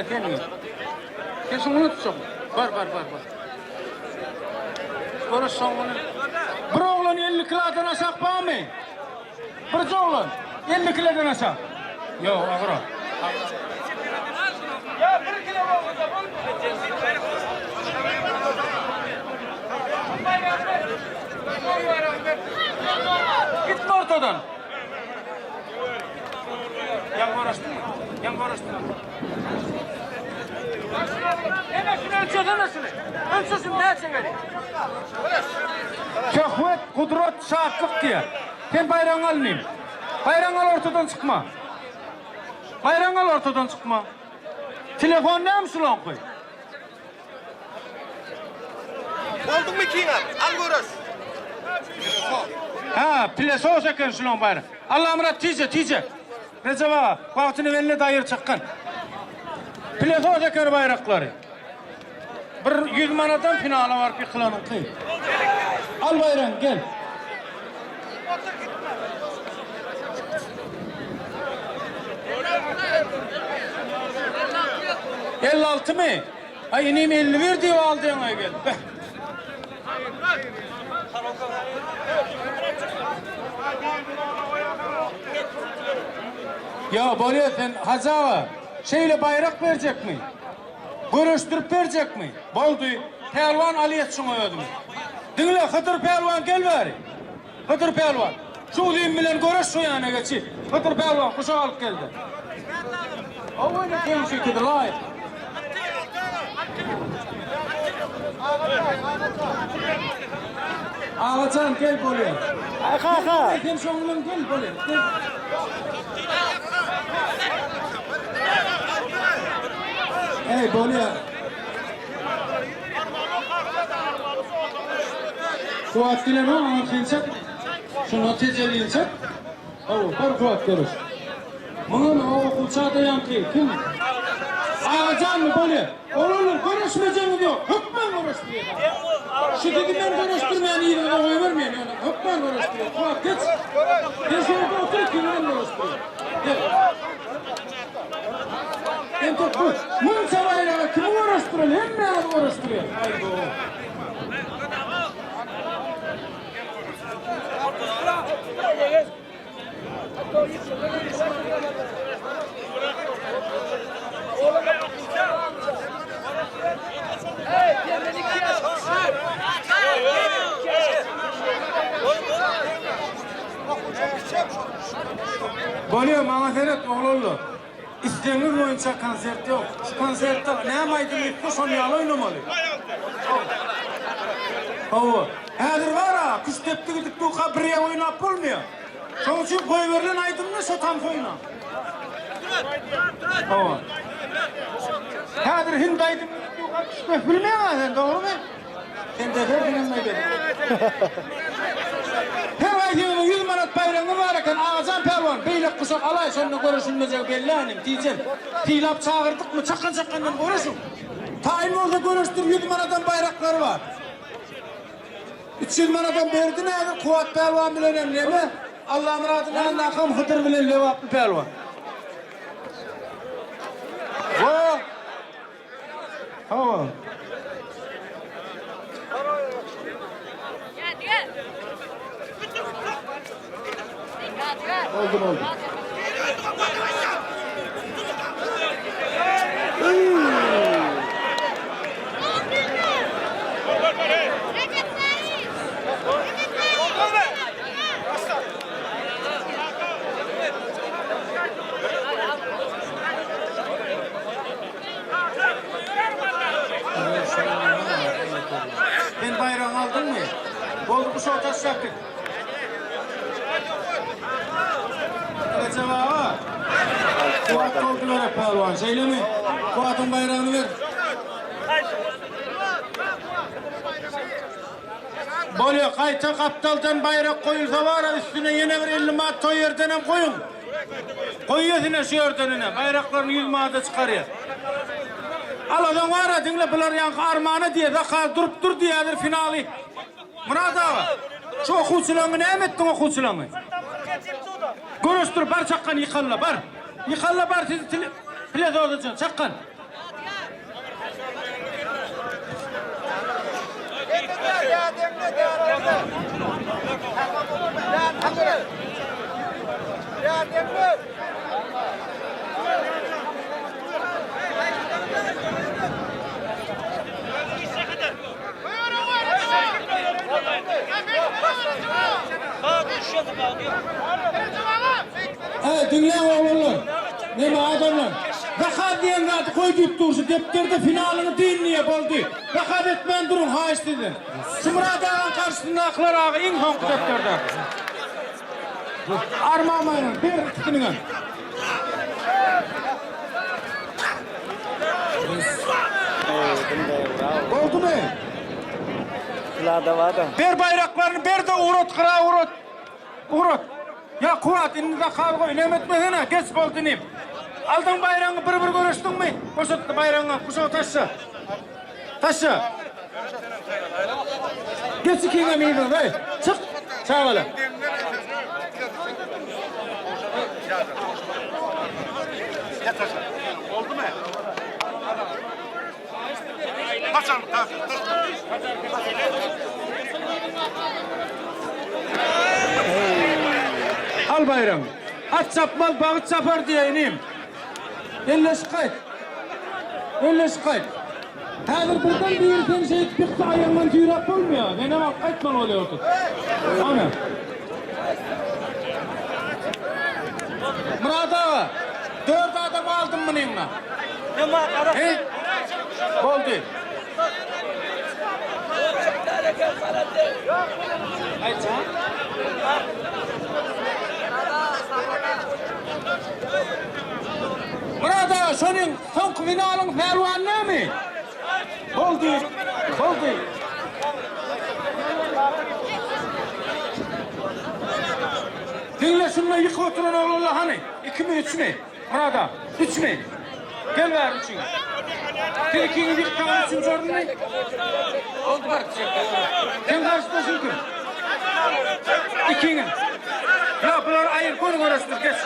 Ine sen gel. Sen şuňa tutjak. Bar, bar, bar, bar. Görüş soňuny. Bir oglan 50 kilodan aşak barmy? Bir oglan 50 kilodan aşak. Ýok, agyr. Ya bir kilo bolsa Gitme ortadan. Yan görüşdün. Yan görüşdün. Hemen şunu ölçüyoruz hemen şunu. Ölçüsün ne çekeri? Şöhwet, gudrat, şatlyk diýe. Sen baýragyňy al inim. Baýragyňy al ortadan çykma. Baýragyňy al ortadan çykma. Telefon näme şulaňky? Bolduňmy kina? Al görüş. Ha, pilesos eken şulaň baýragy. Allamyrat tije, tije. Recep aga, wagtyny belli daýyr çykgyn. Pilesos eken baýraklary. Bir 100 manadan finala baryp ýykylanyňky. Al baýragyňy gel. 56 my? Ay inim 51 diýip aldy ýaňa gel. Beh. Ýa bolýa sen Hajy aga, şeýle baýrak berjekmi? Göreşdirip berjekmi? Boldy. Pälwan alýas şuňa özüňi. Diňle Hydyr pälwan gel bäri. Hydyr pälwan. Şu uzyn bilen göreş şu ýana geçip. Hydyr pälwan guşak alyp geldi. Owaly kemşikidir laýyk. Agajan gel bolýa. Kaka. Sen şoň bilen gel bolýa. Gel. Ey bolýa. Kuwat bilen o aňyrsynçak. Şuna tejelinçek. Hawa, bar kuwat görüş. Muňa o okuwça da ýaňky kim? Agajanmy bolýa. Olanlar görüşmejeňiz ýok. Hökman görüşdirýär. Şu dedi men görüşdirmän ýerine goýbermeýän ýöne hökman görüşdirýär. Kuwat geç. Sen şurada otur kimden görüşdirýär. Gel. Entek bu. Munça baýraga kimi görüşdireli? Hemmäňizi görüşdirýär. Aýdo. Bolýar, maňa seret oglanlar. Islegiňiz boýunça konsert ýok. Şu konsertde näme aýdym ýitdi, şony ýaly oýnamaly. Hawa. Häzir bar-a, küştdepdi gidip duka bir ýa oýnap bolmaýar. Şonuň üçin goýberilen aýdymda şo tans oýna. Hawa. Häzir hind aýdymy gidip duka küştdep bilmeýäň-ä sen, dogrumy? Sen desersiňem aýdasy. Her aýdyňyň 100 manat baýragyňyz bar eken, Agajan pälwan, beýlek guşak alaý, şonda görüşilmejegi belli inim, tijen. Sylap çagyrdykmy, çakan-çakandan görüşiň. Taýyn bolsa görüşdir, 100 manadam baýraklary bar. 300 manadam berdi näzir Kuwat pälwan bilen hem neme, Allamyradyň ýanyndakam Hydyr bilen Lebaply pälwan. Wo! Hawa. Oldu oldu. Recep Tayyip! Recep Tayyip! Sen baýragyňy aldyňmy? Boldy bu şow taşlap git. Recep aga. Kuwat boldy gerek pälwan, şeýlemi? Kuwatyň baýragyny ber. Bolýa, gaýta gapdaldan baýrak goýulsa bar-a, üstüne ýene bir 50 manat toý ýerdenem goýuň. Goýýas ine şu ýerden ine, baýraklaryny 100 manada çykarýas. Aladan bar-a, diňle bular ýaňky armana diýe, zakaz durup dur diýýädir finaly. Myrat aga, şu okuwçylaryňy näme etdiň okuwçylaryňy? Görüşdir, bar çakgan ýykalla, bar. Ýykalla bar sizi plezodajan, çakgan. He, diňläň oglanlar. Neme adamlar. Zakaz diýen zady goý diýip dur şu depderde finalyňy dyn diýe boldy. Zakaz etmän duruň haýyş sizden. Şu Myrat agaň garşysyndakylar aga iň soňky depderdäki. Armamaýyň ber ikisiniňem. Boldumy? Ber baýraklaryny ber-de ugrat gyra ugrat. Ugrat. Ýa Kuwat indi zakaz goý neme etmesene geç boldy inim. Aldyň baýragyňy bir bir göreşdiňmi? Boşat baýragyňy guşagy taşla. Taşla. Geç ikiňem yzyňyza eý. Çyk çagalar. Boldumy? Haçan? Al baýragyňy. At çapmaz, bagyt çapar diýýä inim. Elleşip gaýt. Elleşip gaýt. Häzir birden biri seni şeýdip ýyksa aýagyňdan süýräp bolmaýar. Senem alyp gaýtmaly bolýar otur. Ana. Myrat aga, dört adam aldym munyňla. He? Boldy. Aýtjan. Myrat aga, şonuň soňky finalyň pälwany näme? Boldy. Boldy. Diňle şunda ýykyp oturan oglanlar hany? Ikimi, üçmi? Myrat aga, üçmi? Gel bäri üçüňiz. Siz ikiňiz ýyksaňyz üçünji ornuny? Boldy bar. Seň garşydaşyň kim? Ikiňiz. Ýok, bulary aýyr, göni göreşdir, geç.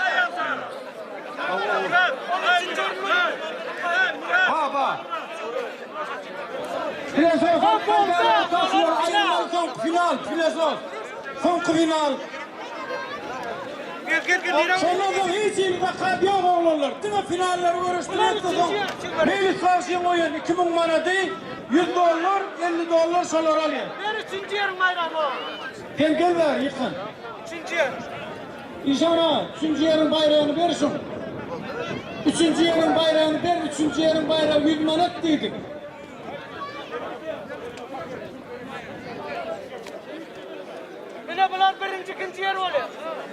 Ba, ba. Filosof, soňky final, filosof. Soňky final. Gel gel gel. Şondan soň hiç hili zakat ýok oglanlar. Diňe finallary görüşdirýäs de soň Meýlis bagşyň goýan 2000 manady, 100 dollar, 50 dollar şolar alýar. Ber üçünji ýeriň baýragyny oňa. Sen gel bäri ýykyn. Üçünji ýer. Işan aga, üçünji ýeriň baýragyny ber şuň. Üçünji ýeriň baýragyny ber, üçünji ýeriň baýragy 100 manat diýdik. Ine bular birinji ikinji ýer bolýar.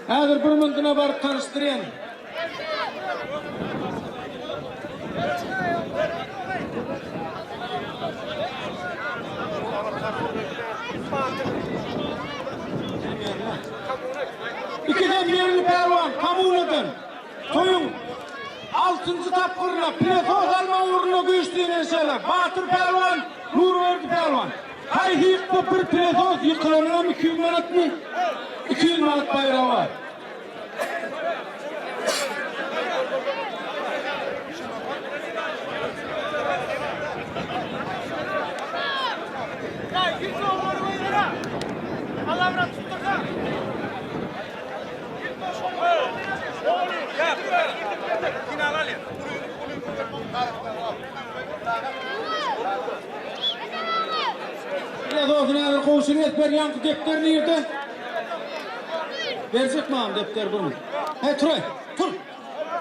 Häzir bir mundyna baryp tanyşdyrýan. Ikisem ýerli pälwan kommunadan toýuň altynjy tapgyryna pilesos almak ugrunda güýç synanyşarlar. Batyr pälwan, Nurberdi pälwan. Haýsy ýyksa bir pilesos ýykylanyňam 200 manatmy? 200 manat baýragy bar. Ine dostum häzir gowşuryň etber ýaňky depder nirde? Berjek maňa depder bunu. He turaý, tur.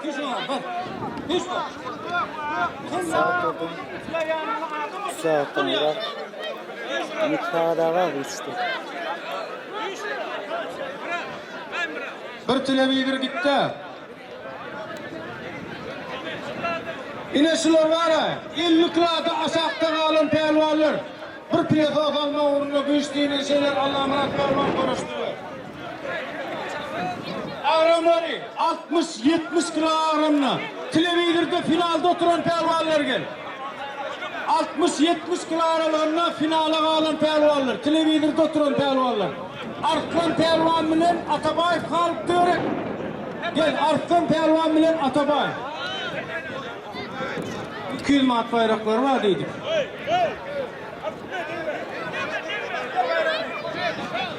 Düş oňa, bar. Düş bar. Saat oldu. Saatdan bırak. Mutfağa da var işte. Bir telewizor gitdi. Ine şular bar-a, 50 kilada aşakda galan pälwanlar. Bir pilesos alma ugrunda güýç synanyşanlar Allamyrat pälwan görüşdi. Agramlary 60-70 kilo agramda. Telewizorda finalda oturan pälwanlar gel. 60-70 kilo aralygynda finala galan pälwanlar, telewizorda oturan pälwanlar. Arslan pälwan bilen Atabaýew galyp dörek. Gel Arslan pälwan bilen Atabaýew. 200 manat baýraklary bar diýdik.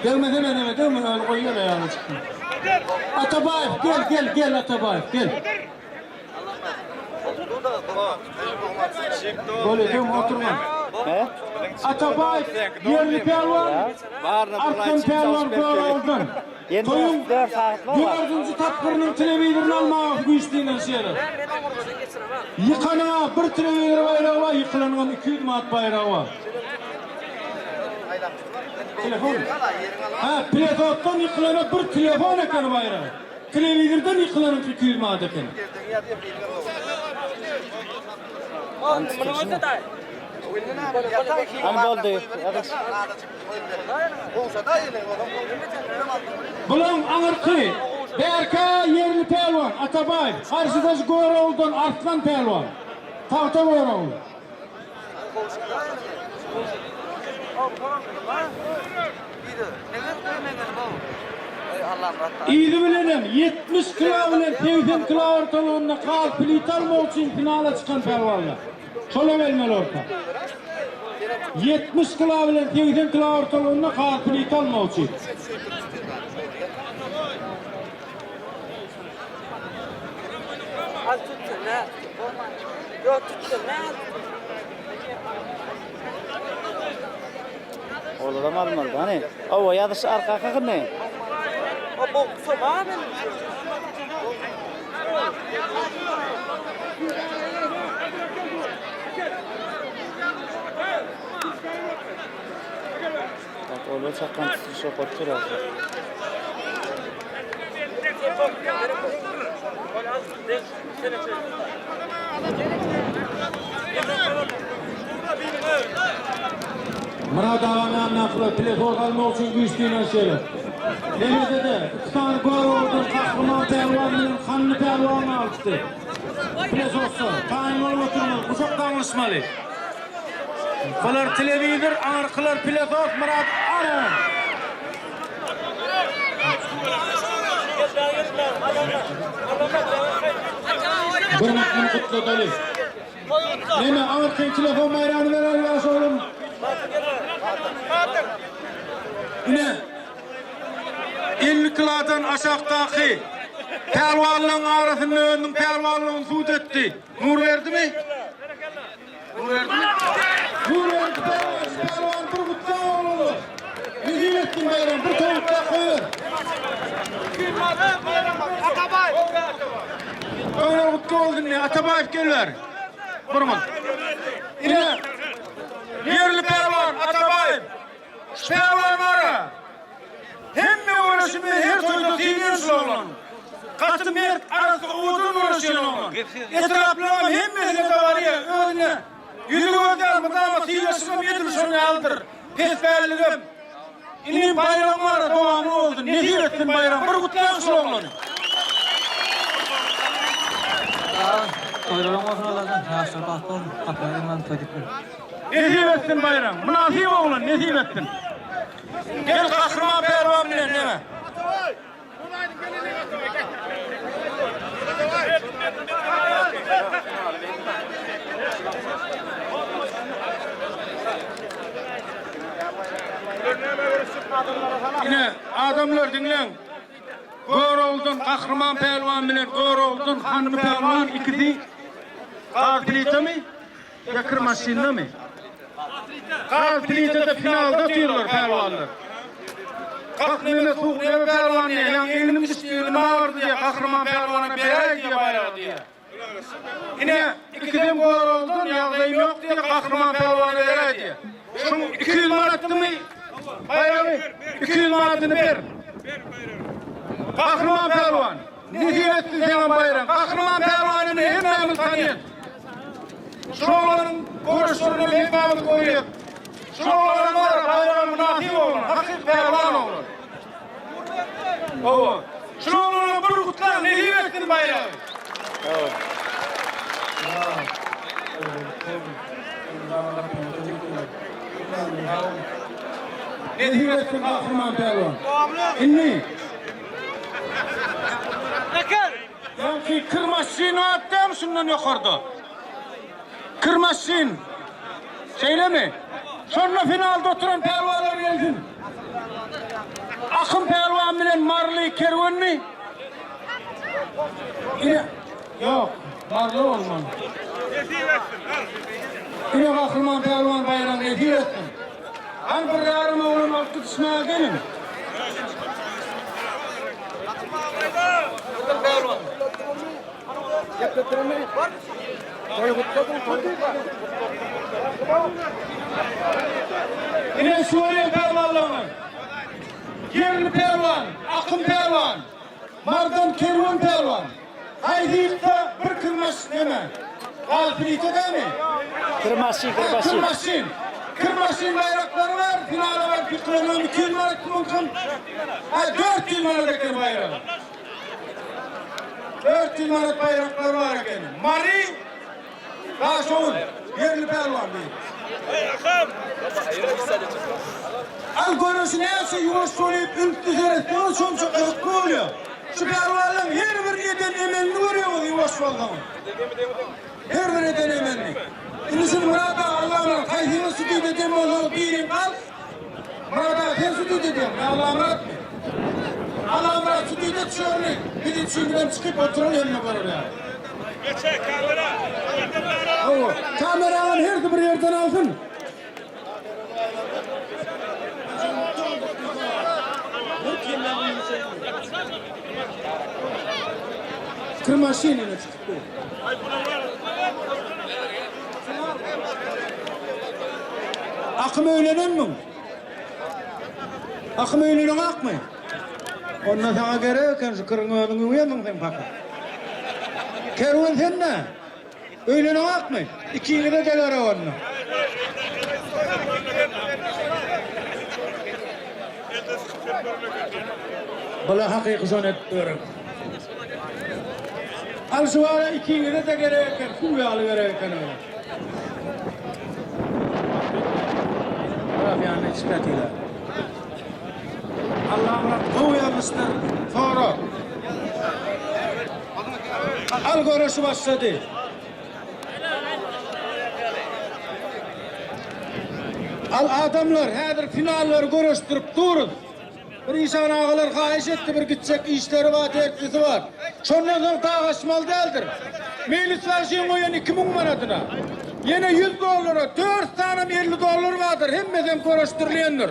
Degmesene neme degme öyle goýýar aýagyna çykdy. Atabaýew gel gel gel Atabaýew gel. Bolýa degme oturma. He? Atabaýew ýerli pälwan. Arslan pälwan Görogludan. Ýene Toýuň 4 sagat bar. dördünji tapgyrynyň telewizoryny almaga güýç synanyşýarlar. Ýykanyňa bir telewizor baýragy bar, ýykylanyňam 200 manat baýragy bar. Telefon. Ha, pilesotdan ýykylana bir telefon eken baýragy. Telewizordan ýykylanyňky 200 manat eken. Hany boldy. Ýazyş. Bulaň aňyrky Berke ýerli pälwan Atabaýew, garşydaş Görogludan Arslan pälwan. Tagta Görogly. Yzy bilenem 70 kilo bilen 80 kilo ortalygynda gaz plita almak üçin finala çykan pälwanlar. Şola gelmeli orta. 70 kilo bilen 80 kilo ortalygynda gaz plita almak üçin. Al tutsun ne? Yok tutsun ne? Oladam almaly hany. Owa ýazyş arka kakyny. O boksa var benim. Bak ola çakan tutuş okatyp durar. Myrat aganyň ýanyndakylar telefon almak üçin güýç synanyşýarlar. Nemede-de iki sany Görogludan Gahryman pälwan bilen Hanly pälwan galypdy. Pilesosda taýyn bolup oturmaly, guşak daňlyşmaly. Bular telewizor, aňyrkylar pilesos Myrat aga. Bir makyny gutladaly. Neme aňyrky telefon baýragyny berer ýaş oglum. Ine 50 kilodan aşakdaky pälwanlaryň arasynda özüniň pälwanlygyny subut etdi. Nurberdimi? Nurberdi. Nurberdi pälwan, pälwan bir gutlag oglanlar. Nesip etsin baýram, bir towukda goýber. Öňler gutly bolsun diýe, Atabaýew gel bäri. Bir mun. Ine, ýerli pälwan Atabaýew. Şu pälwan bara. Hemme göreşinde her toýda synlaýan şul oglan. Gaty mert, arassa owadan göreşýän oglan. Etraplaryňam hemmesine-de barýar, özüne ýüzi gözlär, mydama sylaşygam edil şonuň ýalydyr. Pespälligem. Inim baýragyň bara dowamly bolsun, nesip etsin baýram. Bir gutlaň şul oglany. Toýlaryň bolsun Allahdan, ýaşlar bagtly bolsun, gapyňa gelmän toý dikme. Nesip etsin baýram. Mynasyp oglan, nesip etsin. Gel Gahryman pälwan bilen neme? Ine, adamlar diňläň. Görogludan Gahryman pälwan bilen Görogludan Hanly pälwan ikisi gaz plitamy? Ýa kir maşyndamy? Gaz plitada finalda otyrlar pälwanlar. Gah meme suwuk neme pälwan diýýär, ýaňy egnim düşdi, egnim agyrdy diýýär, Gahryman pälwana beräý diýýär baýragy diýýär. Ine, ikisem goragdan ýagdaýym ýok diýýär, Gahryman pälwana beräý diýýär. Şuň 200 manatdymy baýragy? 200 manadyny ber. Gahryman pälwan, nesip etsin saňa baýrak. Gahryman pälwanyny hemmämiz tanýas. Şu oglanyň görüşlerini hemmämiz görýäs. Şu oglan bar, baýraga mynasyp oglan, hakyky pälwan oglan. Hawa. Şu oglana bir gutlag nesip etsin baýragy. Nesip etsin Gahryman pälwan. Indi. Ýaňky kir maşyn atdamy şundan ýokarda? Kir maşyn. Şeýlemi? Şonda finalda oturan pälwanlar gelsin. Akym pälwan bilen Maryly Kerwenmi? Ine, ýok, Maryly bolmaly. Ine Gahryman pälwan baýragy nesip etsin. Hany bir ýarym oglan alyp gidişmäge geliň. Ine şu görýän pälwanlaryňyz. Ýerli pälwan, Akym pälwan, Mardan Kerwen pälwan. Haýsy ýyksa bir kirmaş neme? Gaz plita dämi? Kirmaşyn, kirmaşyn. Kirmaşyn. Kirmaşyn baýraklary bar. Finala baryp ýykylanam 200 manat mümkin. Ha 400 manat eken baýragy. 400 manat baýraklary bar eken. Mary Daşoguz ýerli pälwan diýip. Al göreşi näçe ýuwaş bolyp ünsli seretseňiz şonça gyzykly bolýar. Şu pälwanlaň her bir eden emelini görýäňiz ýuwaş bolsaňyz. Her bir eden emelini. Indi siz Myrat aga Allamyrat haýsyňyz şu düýde dem bolsaňyz biriň al. Myrat aga sen şu düýde dem. Allamyratmy? Allamyrat şu düýde çörli. Biz üçimizem çykyp oturan hemme görer ýaly. Hawa, kameranyň hersi bir ýerden alsyn. Kir maşynyna çykyp dur. Akym öýlenenmiň? Akym öýlenen akmy? Onda saňa gerek eken şu kiriň özüň ýuwýansyň sen pakyr. Kerwen sen nä? Öýleneňokmy? Ikiňize de gerek onda. Bula hakyky şony edip ýören. Al şu ara ikiňize de gerek eken, suw ýaly gerek eken olar. Tarap ýanyna içip ýatylar. Allamyrat gowy ýazmyşdyr. Sora. Al göreşi başlady. Al adamlar häzir finallary göreşdirip duruz. Bir işan agalar haýyş etdi bir gitjek işleri bar dertlisi bar. Şondan soň dagaşmaly däldir. Meýlis bagşyň goýan 2000 manadyna. Ýene 100 dollara, 4 sanam 50 dollar bardyr, hemmesem göreşdirilendir.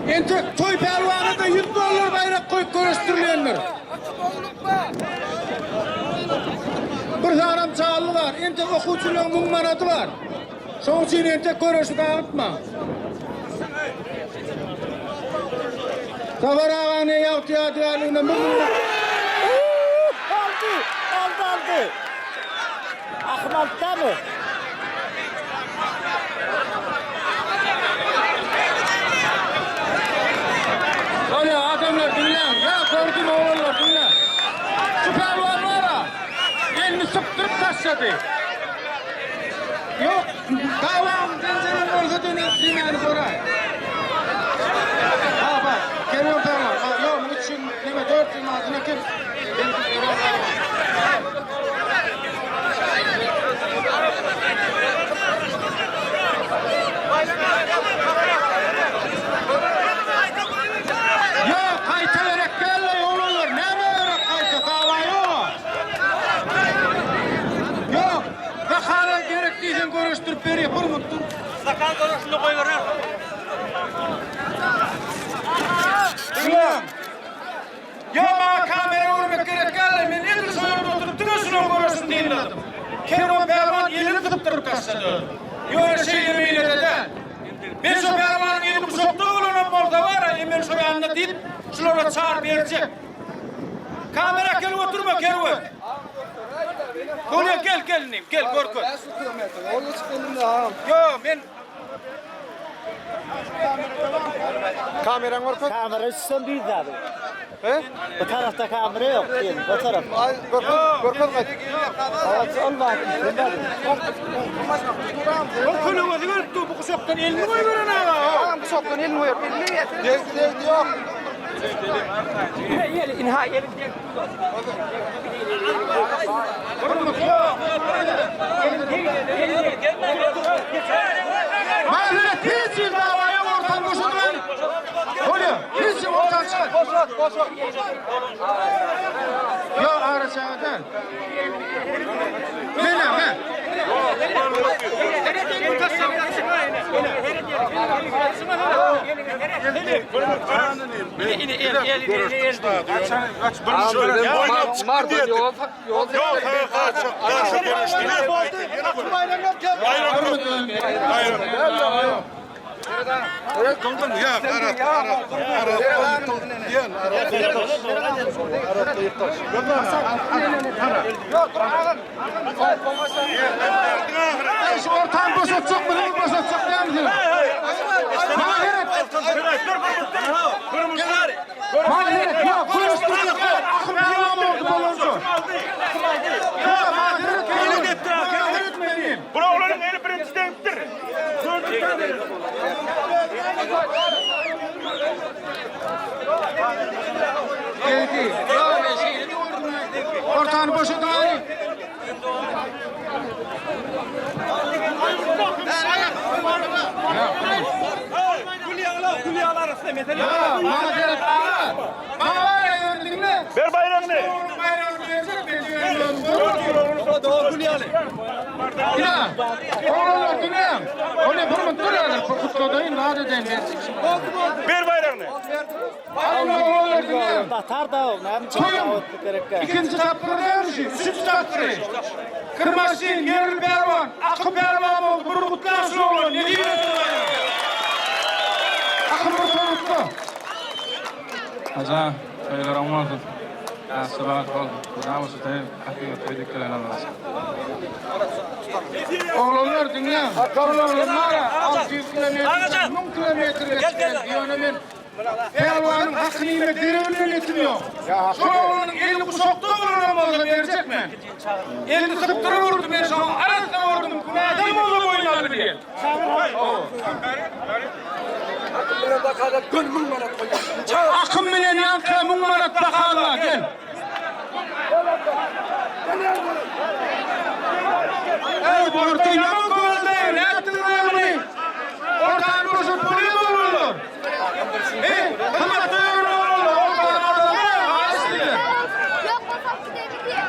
Entek toý pälwana-da 100 dollar baýrak goýup göreşdirilendir. Bir sanam çally bar, entek okuwçylaryň 1000 manady bar. Şoň üçin entek göreşi dagytma. Sapar agany ýagty ýadygärligine 1000 Aldy, aldy, aldy. Ahym aldy Bolýa, adamlar diňläň. Ýa gördüm oglanlar diňläň. Şu pälwan bar-a, elini sypdyryp taşlady. Ýok, dawaň zenjeren bolsa döner diýmäni soraý. Ha, bak, Kerwen pälwan. Ha, ýok, muň 300, neme 400 manadyna kim? Ýok, gaýta gerek däl-le, oglanlar, nämä gerek gaýta, dawa ýog-a. Ýok, Zakara gerek diýseň göreşdirip berýär, bir minut dur. Zakar göreşinde goýberer. Diňläň. Ýok maňa kamera görmek gerek däldi, men edil şo ýerde oturyp diňe şunuň göreşini synladym. Kerwen pälwan elini sypdyryp taşlady. Ýöne şeýle meýlede däl. Men şo pälwanyň eli guşakda bolanam bolsa bar-a, emel şo ýanynda diýip, şulara çar berjek. Kamera gelip oturma Kerwen. Bolýa gel gel inim, gel görkez. Ýok men Kameran görkez. Kamera üstün bir zady. He? Bu tarafta kamera yok diyelim. Bu taraf. Ay görkez, görkez gaýt. Evet, ol var. Sen var. Ol kölegesi gelip dur bu guşakdan elini goýberen aga. Tamam bu sokdan elini goýup. Degdi, degdi yok. Mahalle hiç bir davaya ortam boşaltmayın. Boşat, boşat. Ýok, araçaga däl. Mena, me. Ey, şu ortany boşatjak, birini boşatjak dälmi sen? Maňa gerek. Maňa gerek. Ýok, görüşdirjek däl. Akym tamam boldy bolansoň. Ýok, maňa gerek. Maňa gerek meniň. Burawlaryň eli birinji degipdir. Geldi. Ortany boşadaýyn. Ya, maňa gerek aga. Maňa var ya dinle. Ber baýragyny. Baýragyny berjek men diýen. Ya, oğlanlar dinle. Öyle bir mutlu yani. Kutladayın, lad edeyim berjek. Ber baýragyny. Allah oğlanlar dinle. Batar da näme Toýun. İkinci tapgyr görüşü, üçünji tapgyry. Kırmaşin, Yerli Pälwan, Akym Pälwan boldy. Bir gutlan şu oglan, ne diýip Akym bir towukda. Haja, toýlar oň bolsun. Ýaşy bagat bolsun. Namysy toý, hakykat toý diýip gelen Allah'a. Oglanlar dinle. Oglanlar mara 600 kilometre, 1000 kilometre geçdi. Ýöne men Pälwanyň hakyny iýmek derewine niýetim ýok. Şol oglanyň elini guşakda bolanam bolsa berjek men. Elini sypdyryp urdy, men şoňa arasy vurdum. Günäden bolsa boýun aldy diýen. Akym bilen ýanka 1000 manat bakarlar, gel. Ey, orta yaman kovalda, ne yaptın lan Ortağını boşalt, buraya mı olurlar? Ey, tamam, doğru olurlar. Ortağını alalım, hayır dedi. Yok basap gidebilir.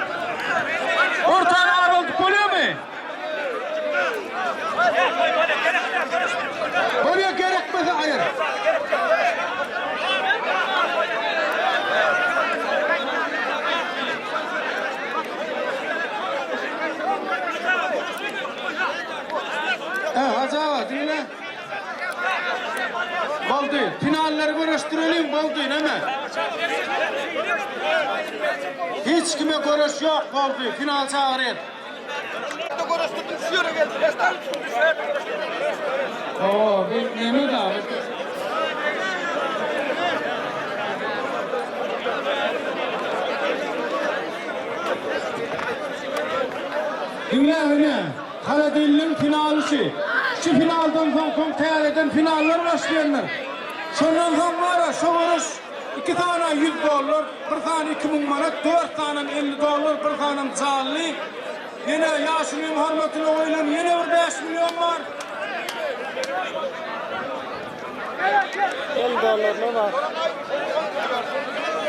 Ortağını araldık, oluyor mu? Oluyor, gerekmez, hayır. He, Hacı ağa, dinle. Boldy. Finalleri görüştirelim, boldy, neme? Hiç kime görüş yok, boldy. Final çağırıyor. Oo, bir neme da. Dinle öne. Karadilli'nin finalisi. Şu finaldan soň soň täzeden finallar başlayanlar. Şondan soň var şu görüş iki tane 100 dolar, bir tane 2000 manat, dört tane 50 dolar, bir tane canlı. Yine yaşının hormatına koyulan yine bir 5 milyon var. 50 dollarly bar.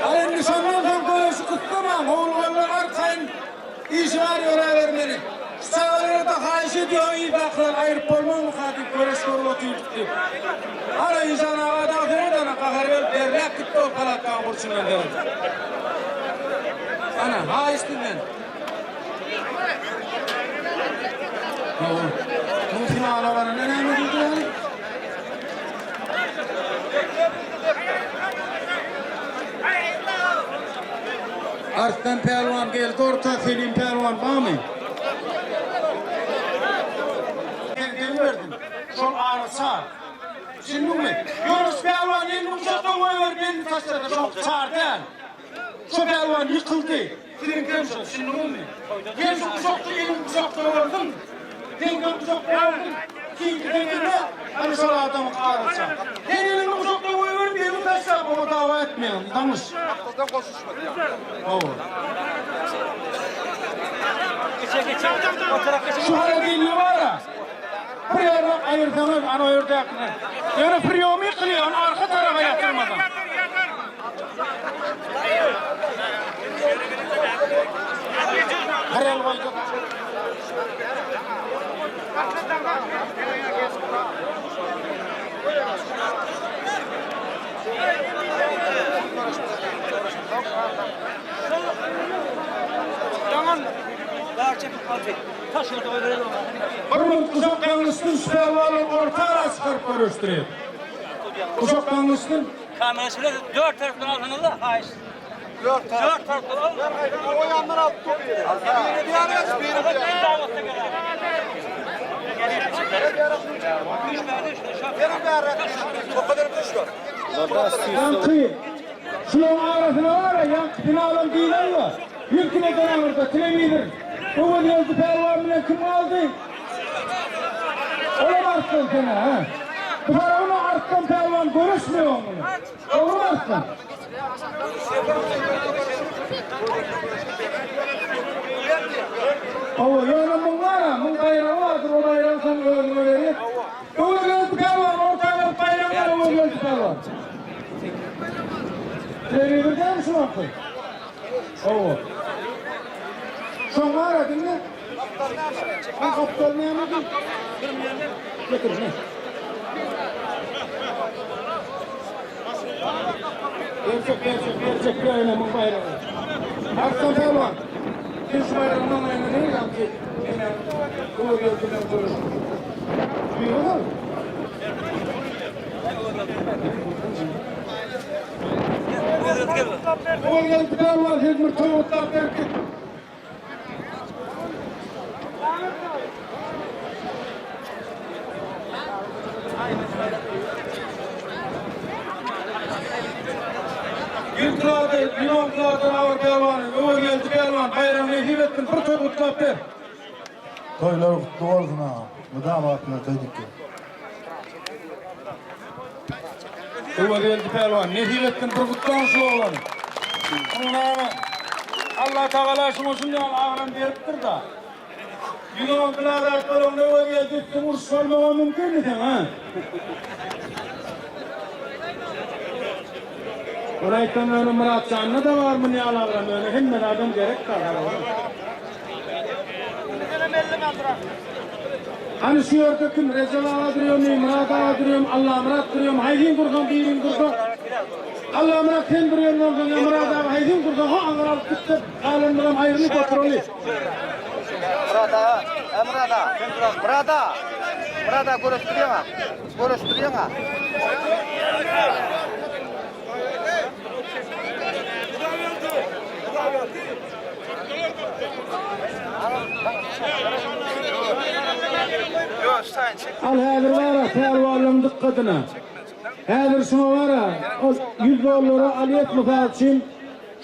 Ay nişandan soň görüşü kutlaman, oğullarlar arkayın işi var öre vermeli. Çağırır da haýyş ediyor, iyi baklar ayırıp bolmaz mı kadın görüş görüp oturup diýip. Ara insan ağada fereden kahar verip derlek gitti o palakkan kurşundan derdi. Ana haýyş dinlen. Bu finala varan ne näme diýdi yani? Arslan Pälwan geldi orta, Selim Pälwan bar mı? Gel verdin. Şol arasa. Şimdi mi? Yunus Pälwan elini uçakta koyuyor, belini taşladı. Çok çar däl. Şu pälwan yıkıldı. Senin görüşün, şimdi mi? Gel şu uçakta elini uçakta vurdun. Sen gel uçakta vurdun. Kim gidene hani şol adamı arasa. Sen elini uçakta koyuyor, belini taşladı. Onu dava etmeyin. Danış. Oo. Şu hareketli var ya. Bir yerden ayırsanız ana o yerde yakınır. Yani priyomu yıkılıyor, onu arka tarafa yatırmadan. el goýjak. Bir minut guşak gaňryşsyn şu pälwanlar orta ara çykaryp göreşdirýär. Guşak gaňryşsyn. Kamera şöyle dört taraftan alsanız da haýyş. Dört taraftan al. O yandan al topu. Biri bir araya, biri bir araya. Biri bir araya. O kadar kuş var. Ýaňky şularyň arasyna bar-a, ýaňky finalam diýlen-le. Ýylkyneden aňyrda telewizor. Öwezgeldi pälwan bilen kim galdy? Olam Arslan sen-ä, hä? Bu tarapyna Arslan pälwan göreşmeýär oň bilen. Dogrumy Arslan? Hawa, ýöne muň bar-a, muň baýragy bardyr, o baýragy soň özüňe berýär. Öwezgeldi pälwan, orta galyp baýragy ber Öwezgeldi pälwan. Telewizor dälmi şu wagtky? Hawa. Şoň bar-a, diňle. Muň gapdaly nämedi? Getir, ine. Berjek, berjek, berjek, ýöne muň baýragy. Arslan pälwan, sen şu baýragy maňlaýyňa beril, ýagty ene Öwezgeldi bilen görüşip. Duýgudyr. Öwezgeldi pälwan, sen bir towuklap berip git. Ýüz kilody, 110 kilodan agyr pälwany, Öwezgeldi pälwan, baýram nesip etsin, bir toý gutlap ber. Toýlar gutly bolsun agam. Mydama atlar toý dikýär. Öwezgeldi pälwan, nesip etsin, bir gutlaň şu oglany. Munuň näme? Allah tagala şuňa şunday agram beripdir-da. 110 kilo zat bolanda Öwezgeldi üstüň uruş bolmagy mümkinmi seň, ha? Bir aýtsaň ýöne Myratjanda da bar muny ýaly agram, ýöne hemme zadam gerek da. Hany şu ýerde kim Rejep aga durýarmy, Myrat aga durýarmy, Allamyrat durýarmy, haýsyň dursaň biriň dursa, Allamyrat sen durýan bolsaň ýa Myrat aga haýsyň dursa ho aňyr alyp gitse galanlaram aýrylyp oturaly. Myrat aga, e Myrat aga, Myrat aga, Myrat aga göreşdirýäň-a, göreşdirýäň-a. Al häzir bara pälwanlaryň dykgatyna. Häzir şuňa bara ol ýüz dollara alýas mysal üçin.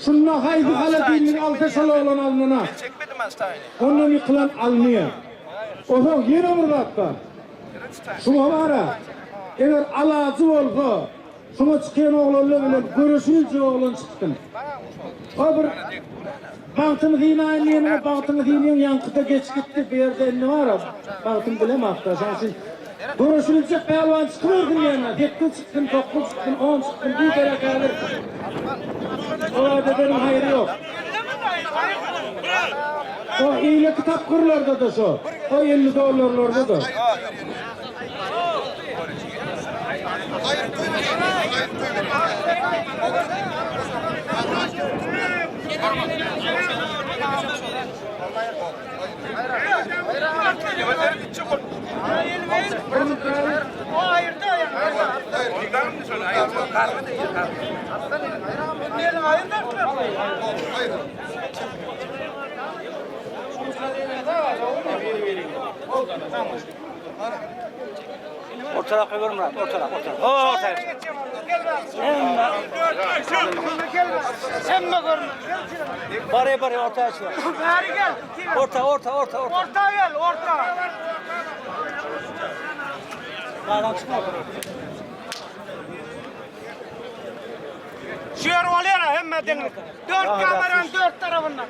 Şunda haýsy holodilnik alsa şol oglan alnana. Ondan ýykylan alynýar. Onsoň ýene bir zat bar. Şuňa bara eger alajy bolsa Şuňa çykan oglanlar bilen göreşiljek oglan çyksyn. O bir bagtyny synaýyn diýeniňe bagtyňy synaýaň ýaňkyda geç gitdi bu ýerde indi bar-a bagtyny bilemok-da şoň üçin göreşiljek pälwan çykybersin diýen-ä sekiz çyksyn dokuz çyksyn on çyksyn biderek häzir o wadedeniň haýry ýok. O eýleki tapgyrlarda-da şo o 50 dollarlarda-da. Ortarak gör Murat, ortarak, ortarak. Ho, ortarak. Hemme görme. Baraya baraya ortaya çıkar. Bäri gel. Orta, orta, orta, orta. Orta gel, orta. Dağdan çıkma. Şu yer oluyor ha, hemme deňlik. Dört kameranın dört tarafından.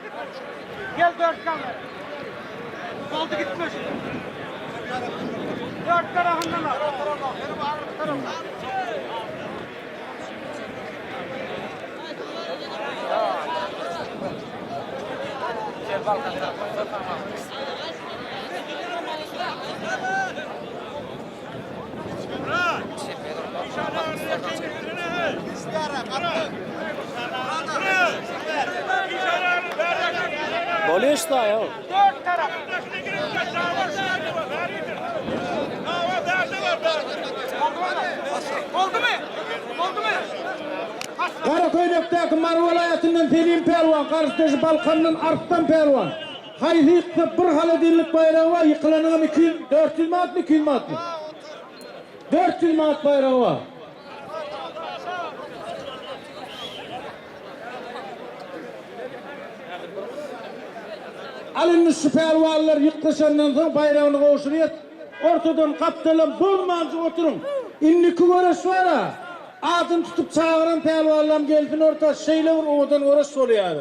Gel dört kamera. Oldu gitmiş. Dört tarafından al. Bolýar işte ya. Dört taraf. Oldu mu? Oldu mu? Gara köýnekdäki Mary welaýatyndan Selim pälwan, garşydaşy Balkandan Arslan pälwan. Haýsy ýyksa bir holodilnik baýragy bar, ýykylanyňam 200, 400 manatmy, 200 manatmy? 400 manat baýragy bar. Al indi şu pälwanlar ýyklyşandan soň baýragyny gowşurýas. Ortadan gapdalam bolmanjyk oturyň. Indiki göreş bar-a. Adyny tutup çagyran pälwanlam gelsin orta, şeýle bir owadan göreş bolýar.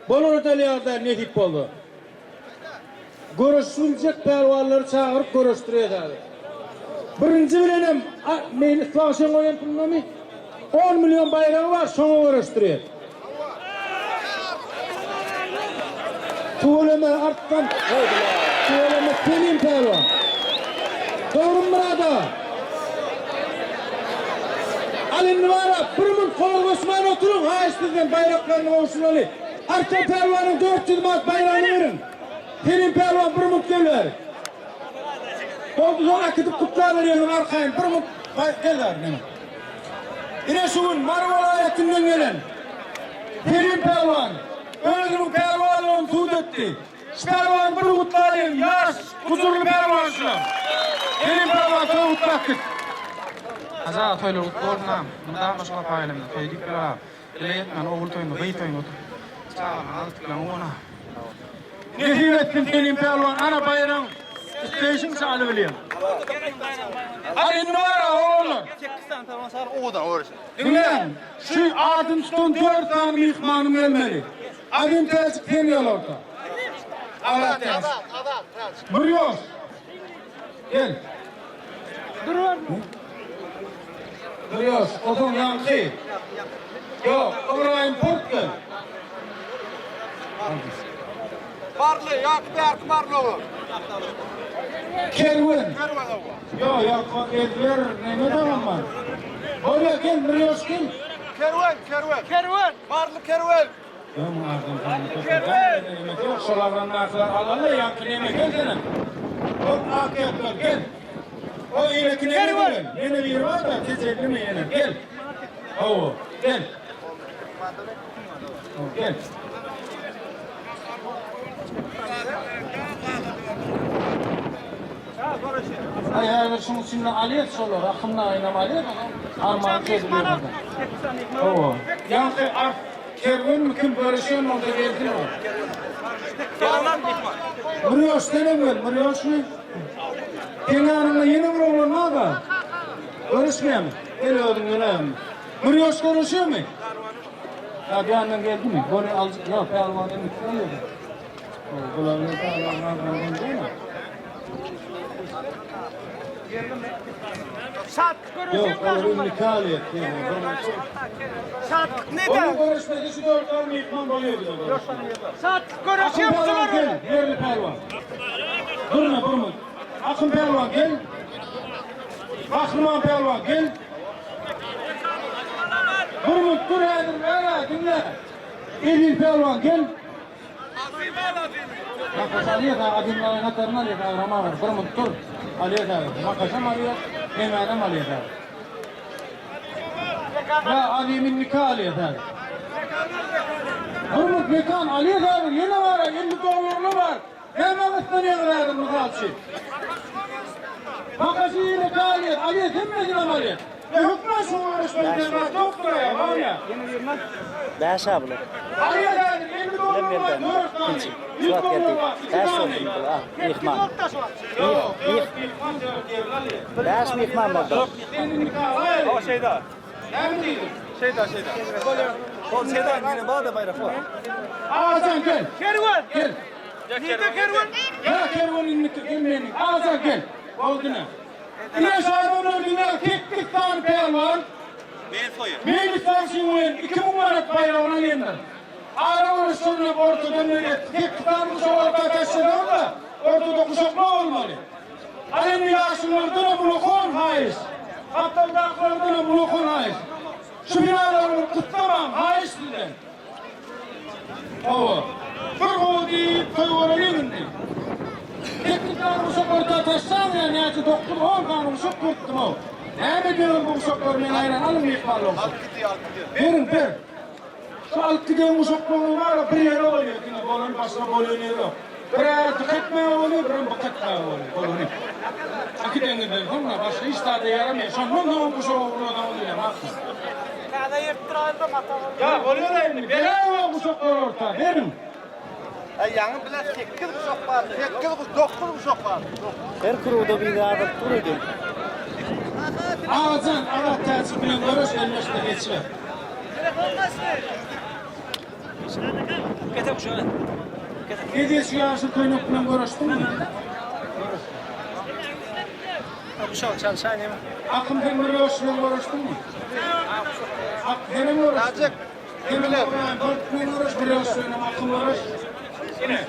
Bolar ödel ýagdaý nesip bolsa. Göreşibiljek pälwanlary çagyryp göreşdirýäs häzir. Birinji bilenem Meýlis bagşyň goýan pulunamy? On million baýragy bar, şoňa göreşdirýäs. Tüweleme Arslan. Tüweleme Selim pälwan. Dogrymy Myrat aga? Al indi bara bir munt gol goşman oturyň haýyş sizden baýraklaryny gowşuraly. Arslan pälwanyň 400 manat baýragyny beriň. Selim pälwan bir munt gel bäri. Boldy soň äkidip gutlaberýäňiz arkaýyn bir munt gel bäri neme. Ine şu gün Mary welaýatyndan gelen Selim pälwan özüniň pälwanlygyny subut etdi. Şu pälwany bir gutlalyň, ýaş, gujurly pälwan şulam. Selim pälwan toý gutlap git. Hajy aga toýlar gutly bolsun agam. Mydama şu gapa gelemde toý diýip ýör agam. Dile ýetmän ogul toýuny, gyz toýuny oturyp çagalaň agtyklaň ona. Nesip etsin Selim pälwan ana baýragyň isleýşiňçe alybilýäň. Hany indi bar-a oglanlar. Diňläň, şu adyny tutan dört sany myhmanym gelmeli. Azim täjik sen gel orta. Azat täjik. Murýoş. Gel. Murýoş, osaň ýaňky. Ýok, Ybraýym Port gel. Barly, ýaňky bärki barly oglan. Kerwen. Ýok, ýaňky ezber neme dagam bar. Bolýa gel, Murýoş gel. Kerwen, kerwen. Kerwen. Barly kerwen. Kerwen! Ýok, şol agramdakylar alaly, ýaňky neme gel senem. Ol ak ýaklar gel. O eýleki neme gelen? Ýene biri bar-da, tejellimi ýene, gel. Hawa, gel. Gel. Aý, häzir şuň içinde alýas şolar, akymda aýnam alýas, arman çözülýär. Hawa. Ýaňky art kerwenmi kim görüşen bolsa gelsin ol. Murýoş senem gel, Murýoşmy? Seň ýanyňda ýene bir oglan bar-da. Görüşmeýärmi? Gel özüň geläými? Murýoş görüşýärmi? Ýa bu ýandan geldimi? Göni aljak, ýok, pälwan indiki gelýär. Bular bilen pälwan arman gelýärmi? Şatlyk görüşüň Ýok, olar indi kalýet. Şatlyk ne Onuň de? görüşmesi şu dört tane mihman bolýar bize. Şatlyk Akın görüşüň pälwan gel, ýerli pälwan. Durma, durma. Akın pälwan gel. Gahryman pälwan gel. Durma, dur häzir, ara, diňle. Elil pälwan gel. Makas alýar, adimlaryň hataryny alýar, agram agyr. Bir munt dur. Alýar, makasam alýar, nemänem alýar. Ya Azim'in nikah alýar häzir. Bir munt mekan alýar häzir, ýene bar, 50 dollarly bar. Näme gyssanýaňyz häzir mysal üçin? Makasy nikah alýar, alýar, hemmesinem alýar. Ne hökman şuňa görüşmeli diýen zat ýokdur ýa, bar ýa. Bäş ably. Alýar häzir, 50 dollar bar, 4 sany. 100 dollar bar, 2 sany. Mihman. Bäş mihman boldy. O şeyda. Näme diýdiň? Şeyda şeyda. Ol şeyda ýene bar-da baýrak bar. Ağacan gel. Kerwen. Gel. Nide kerwen? Ya kervan indiki gelmeýin. Ağacan gel. Boldy ne? Ine şu adamlar diňe 8 sany pälwan. Meylis bagşyň oýun 2000 manat baýragyna geldi. Ara görüşlerini ortadan berýär. Sekiz sany guşak orta taşladyňyz-da, ortada guşaklar bolmaly. Al indi ýaşululardanam ulakan haýyş. Gapdaldakylardanam ulakan haýyş. Şu binalary bir gyssamaň, haýyş sizden. Hawa. Bir gowy diýip toý göreliň indi. Sekiz sany guşak orta taşlaň ýa näçe dokuz, on sany guşak görüpdim-ow. Näme edýäňiz bu guşaklary men haýran alyň myhmanlar guşak. Beriň, ber. Şu alyp giden guşaklaryň bary bir ýere bolýar diňe bolany başga bolýan ýeri ýok. Bir ýere dyk etmäge bolýar, birem byk etmäge bolýar. Bolany. Äkideňizden soňra başga hiç zada ýaramaýar. Şondan soňam guşak ogurlasaňyz bilemok. Täze ýyrtdyraýyl-da mata bolýar. Ýa bolýar-a indi. Beräýiň o guşaklary orta. Beriň. Äý ýaňy bilen sekiz guşak bar. Sekiz guş, dokuz guşak bar. Her krugda biri azalyp dur edi. Agajan, Azat täjik bilen göreş, elleşde geçiber. Getir kuşağı. Eziz şu ýaşyl köýnek bilen göreşdiňmi? Kuşağı çalşaýyn ýa. Akym sen bir ýoş bilen göreşdiňmi? Ak, senem göreşdiň. Sen bilen bilen göreş, bir ýoş bilen akym göreş. Ine.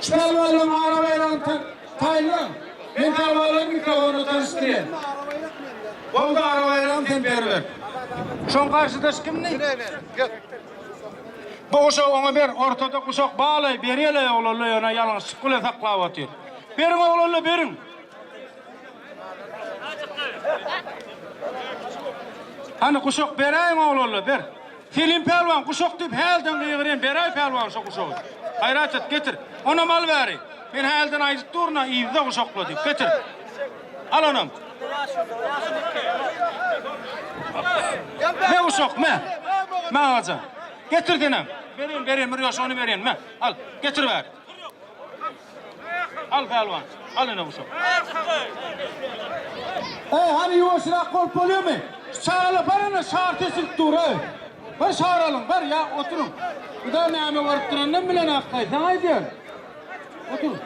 Şu pälwanlaryň ara baýragyny taýynlaň. Men pälwanlary mikrofonda tanyşdyrýan. Boldy ara baýragyny sen beriber. Şoň garşydaşy kimdi? Bu guşagy oňa ber, ortada guşak balaý, berýäleý oglanlar ýöne ýalňyşlyk bilen saklap otyr. Beriň oglanlar beriň. Hany guşak beräýiň oglanlar ber. Selim pälwan guşak diýip hälden gygyrýan beräý pälwan şo guşagy. Gaýrat et getir. Onam al bäri. Men hälden aýdyp durun-a yzda guşakla diýip getir. Al onam. Me uşak, me. Me agaja. Getir senem. Berýän, berýän, bir ýoş ony berýän, me. Al, getir bäri. Al pälwan, al ine uşak. Eý, hany ýuwaşrak bolup bolýarmy? Şu çagalar bar ine şar tesilip dur, eý. Bir şar alyň, bar ýa oturyň. Bu-da näme görüp duranynam bilenok-laý, saňa aýdýan. Otur.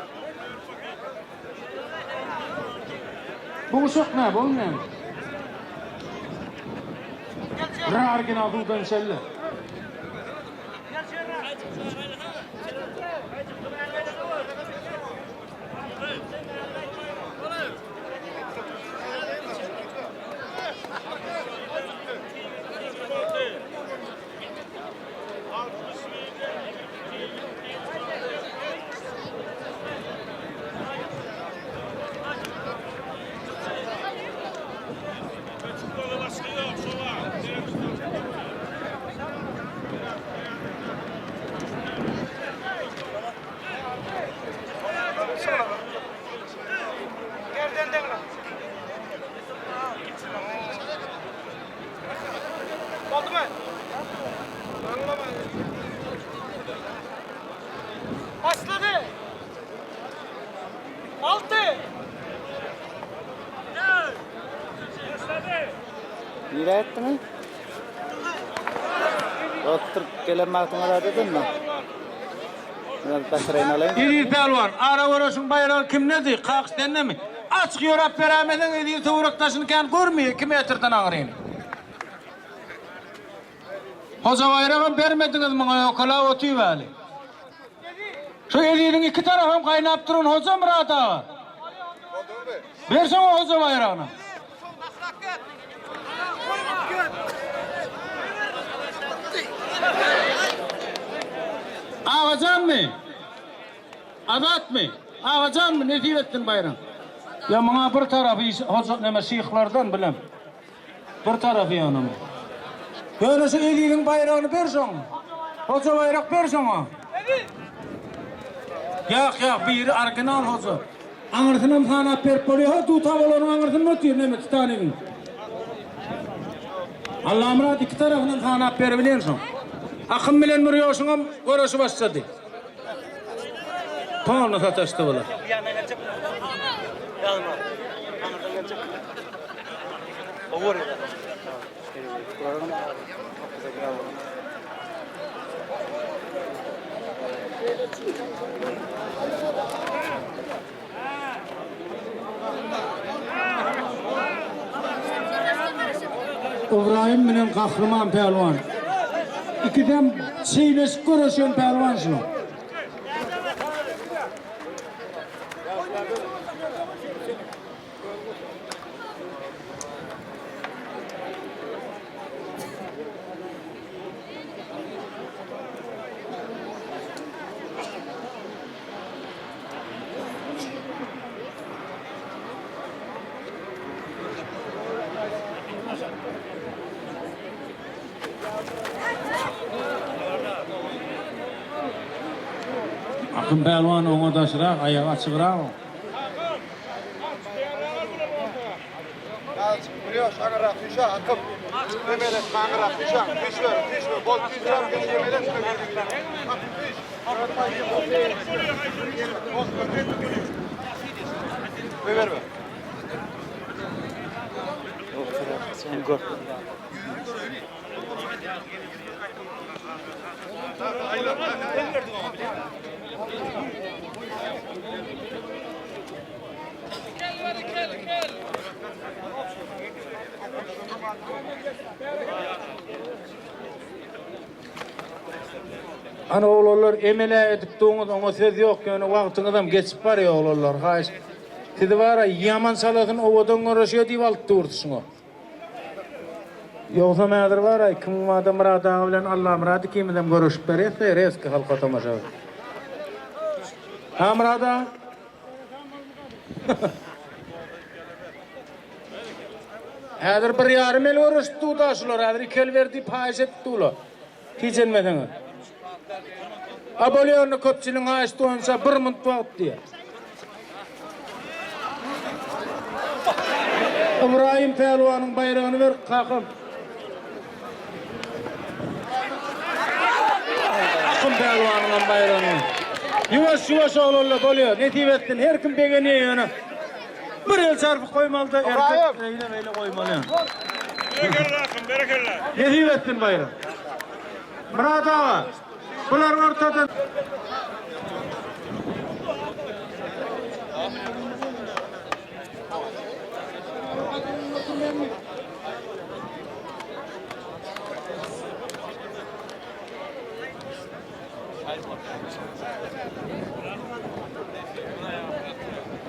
Bu uşak nä, bu näme? Bir original suwdan içeli. Boldumy? Başlady. Altı. Nirä etdiňiz? Oturyp gelen wagtyňyz zat edenmi? Biraz bataraýyny alaýyn. Eziz pälwan, ara göreşiň baýragy kimdedi? Kak sendemi? Açyk ýöräp beräýmeseň Eziz töwerek daşyny kän görmeýär, iki metrden aňryny. Hoja baýragam bermediňiz muňa ýokalap otybaly. Şu Eziziň iki tarapam gaýnap duran Hoja Myrat aga. Ber şoňa Hoja baýragyny. Agajanmy? Azatmy? Agajanmy? Nesip etsin baýram. Ýa muňa bir tarapy hoja neme şyhlardan bilem. Bir tarapy ýöne. Ýöne şu Eziziň baýragyny ber şoň. Hoja baýrak ber şoňa. Ýak ýak biri original hoja. Aňyrsynam sanap berip bolýar. Ha duta bolanyň aňyrsynda otyr neme Titanigiň. Allamyrat iki tarapynam sanap beribilýän şoň. Akym bilen Mürýoşuňam göreşi başlady. Polny sataşdy bular. Ybraýym bilen Gahryman pälwan. Ikisem çeýleşip göreşen pälwan şular. Akym pälwan oňa daşrak, aýagy açygrak. Hany oglanlar emel-ä edip duňyz oňa söz ýok ýöne wagtyňyzam geçip barýa oglanlar haýyş sizi bara ýaman çalasyn owadan göreşýä diýip alyp durdy şuňa. Ýogsam häzir bar-a 2000 adam Myrat aga bilen Allamyrat ikimizem göreşip berýäs-de rezki halka tomaşa. Ha Myrat aga? Häzir bir ýarym el göreşip dur-da şular, häzir iki el ber diýip haýyş edip dur-la. Tijenmeseňiz. A bolýa onda köpçüligiň haýyşy boýunça bir munt wagt diýýär. Ybraýym pälwanyň baýragyny ber, kakam. Akym pälwanyň hem baýragyny. Ýuwaş, ýuwaş oglanlar bolýa. Nesip etsin. Her kim begenýär ýöne. Bir el çarpyk goýmaly-da, erkek eýle-beýle goýmaly. Berekella Akym, berekella. Nesip etsin baýrak. Myrat aga, bular ortada.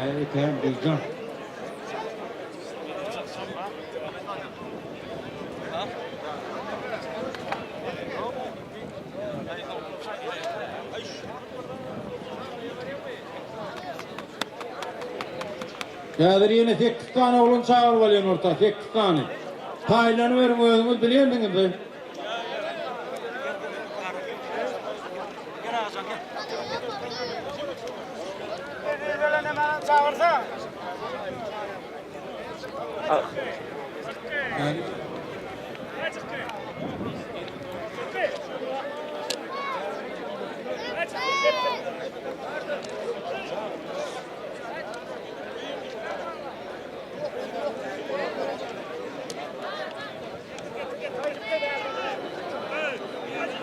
Äý, bizden. Häzir ýene sekiz sany oglan çagyryp alýan orta, sekiz sany. Paýlanyberiň özüňiz bilýändiňiz-de.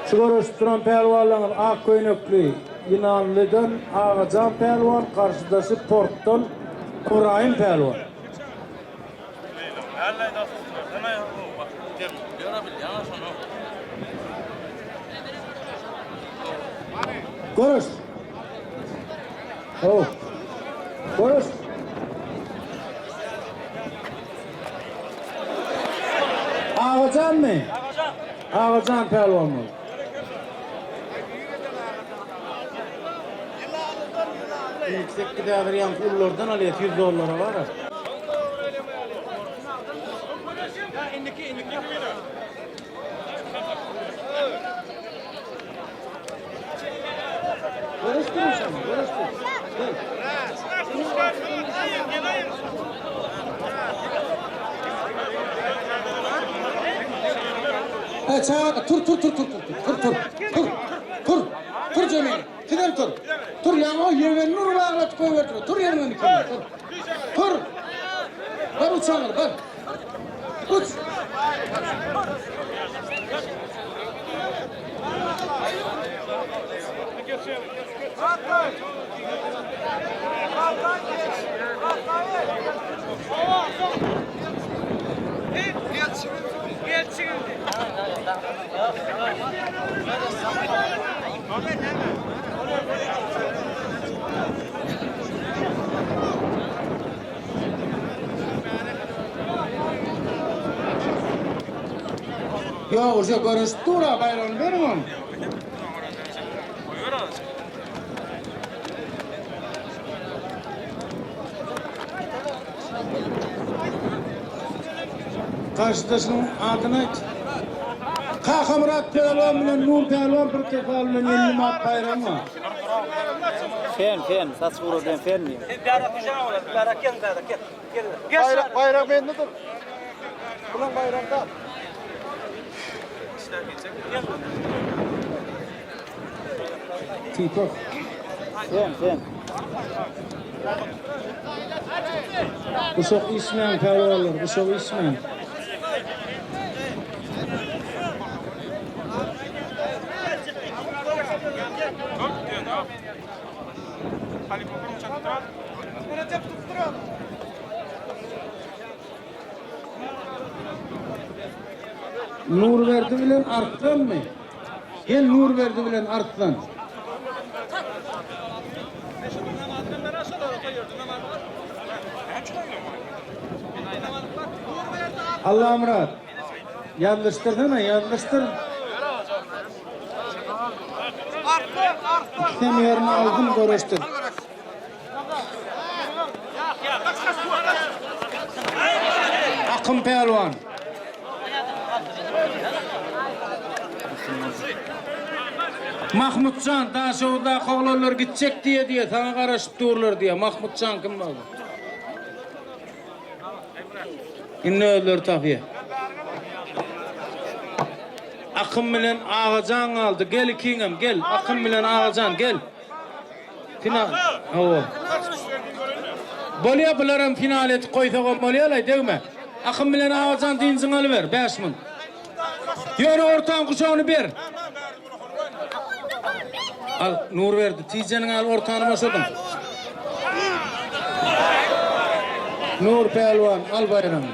Şu göreşip duran pälwanlaryňyz ak köýnekli Ynanlydan Agajan pälwan, garşydaşy Portdan Ybraýym pälwan. Göreş! Ho! Göreş! Agajanmy? Agajan pälwan boldy. Ýüksek gidädir ýaňky ululardan alýas 100 dollara bar-a. Görüşdürin şony, görüşdür. Gel. He çaga tur tur tur tur tur tur tur tur tur tur Cemil sizem tur tur ýaňy o ýegenini urup aglatyp goýberdiler tur ýeriňden ikimiz tur tur bar uç aňyr bar uç. Ýok, uje görüşip dur-a, baýragyny beriň oň. Garşydaşynyň adyny aýt. Kakamyrat pälwan bilen Nur pälwan bir kefal bilen 50 manat baýragyň bar. Sen, sen, saç guradýan senmi? Sen bärak düşen olar, bärak gel, bärak gel. Gel. Bayrak, bayrak bendedir. Ulan bayrakta. Tipak. Sen, sen. Guşak içmäň pälwanlar, guşak içmäň. Nurberdi bilen Arslanmy? Gel Nurberdi bilen Arslan. Allamyrat. Ýazlyşdyrsana, ýazlyşdyr. Ikisem ýerini aldym, göreşdir. Akym pälwan. Mahmutjan, Daşoguzdaky oglanlar gitjek diýe diýe, saňa garaşyp durlar diýe. Mahmutjan kim boldy? Indi özleri tapýar. Akym bilen Agajan galdy. Gel ikiňem, gel. Akym bilen Agajan, gel. Final. Hawa. Bolýa bularam final edip goýsagam bolýalaý degme. Akym bilen Agajan dynjyňy alyber 5 minut. Ýöne ortaň guşagyny ber. Al Nurberdi tijeniň al ortany boşadyň. Nur pälwan al baýragyny.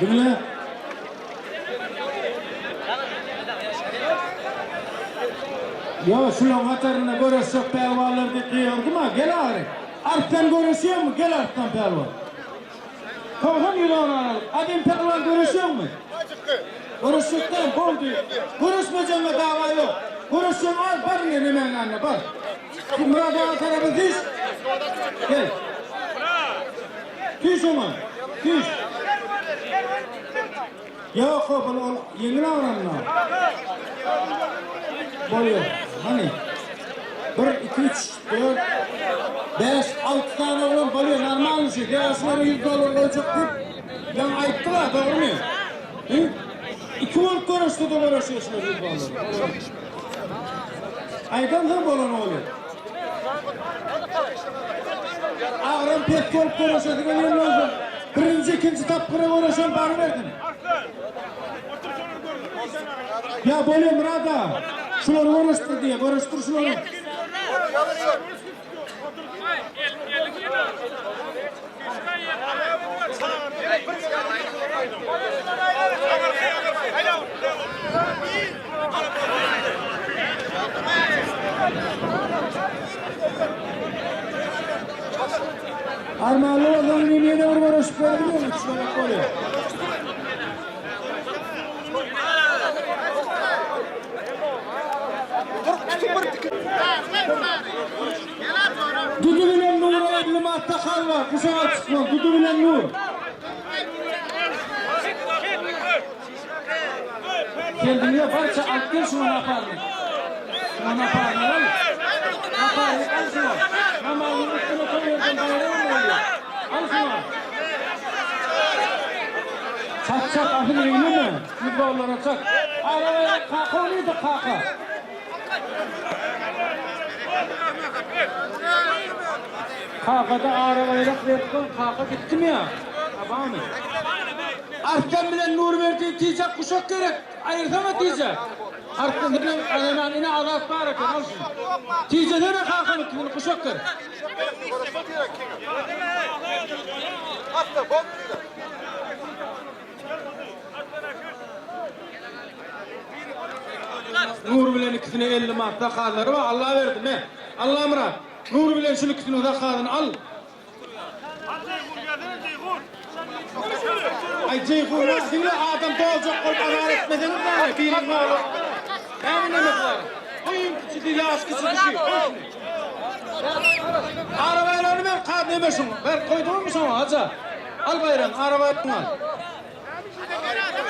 Diňle. Ýa şulaň hatarynda göreşjek pälwanlar diýip gygyrdyma, gel ahyry. Arslan göreşýäňmi? Gel Arslan pälwan. 90 ýylan aralyk. Adem pälwan göreşýäňmi? Göreşjek däl, boldy. Göreşmejegiňe dawa ýok. Göreşjegiň al, bar ine nemäň ýanyna, bar. Myrat aga tarapa süýş. Gel. Süýş oňa. Süýş. Ýok, hop, ol ol ýeňil agramda. Bolýar. Hany. 1 2 3 4 5 6 sany oglan bolýar, normalny şey. Ýaşlara 100 dollar goýjak diýip, ýaňy aýtdylar, dogrumy? Hı? Iki bolup göreşse-de göreşýär şular 100 dollar. Aýdansoň bolan bolýar. Agram pes bolup göreşesi gelýän bolsa, birinji, ikinji tapgyra göreşen barybersin. Ýa bolýa Myrat aga, şulary göreşdir diýýär, göreşdir şulary. Armanly bolsaň inim ýene bir göreşip berebilýäň, üç gezek bolýar. Dudy bilen Nura 50 manat takal bar, guşaga çykmaly, Dudy bilen Nur. Sen diňle barça alyp gel şuňa naparnik. Şuňa naparnik al. Naparnik al şuňa. Namazyň üstüne koýardan baýragam bolýar. Al şuňa. Çak çak asyl egleme. 100 dollara çak. Ara baýrak kaka olydy kaka. Kakada ara baýrak berip goý, kaka gitdimi ýa? Barmy? Arslan bilen Nurberdi tijek guşak gerek. Aýyrsana tije. Arslan bilen Azeman ine Azat bar eken al şuny. Tijesene kakanyňkyny guşak gerek. Nur bilen ikisine 50 manat zakazlary bar. Allah berdi me. Allamyrat. Nur bilen şul ikisiniň zakazyny al. Aý Jeýhun wah diňle adam doljak bolup azar etmeseňiz näme biriň ogly näme nemesi bar. Bu iň kiçisi ýaş kiçisi şu. Ara baýragyny ber ka neme şuň ber koýduňmy şoňa haja. Al baýragyňy ara baýragyňy al.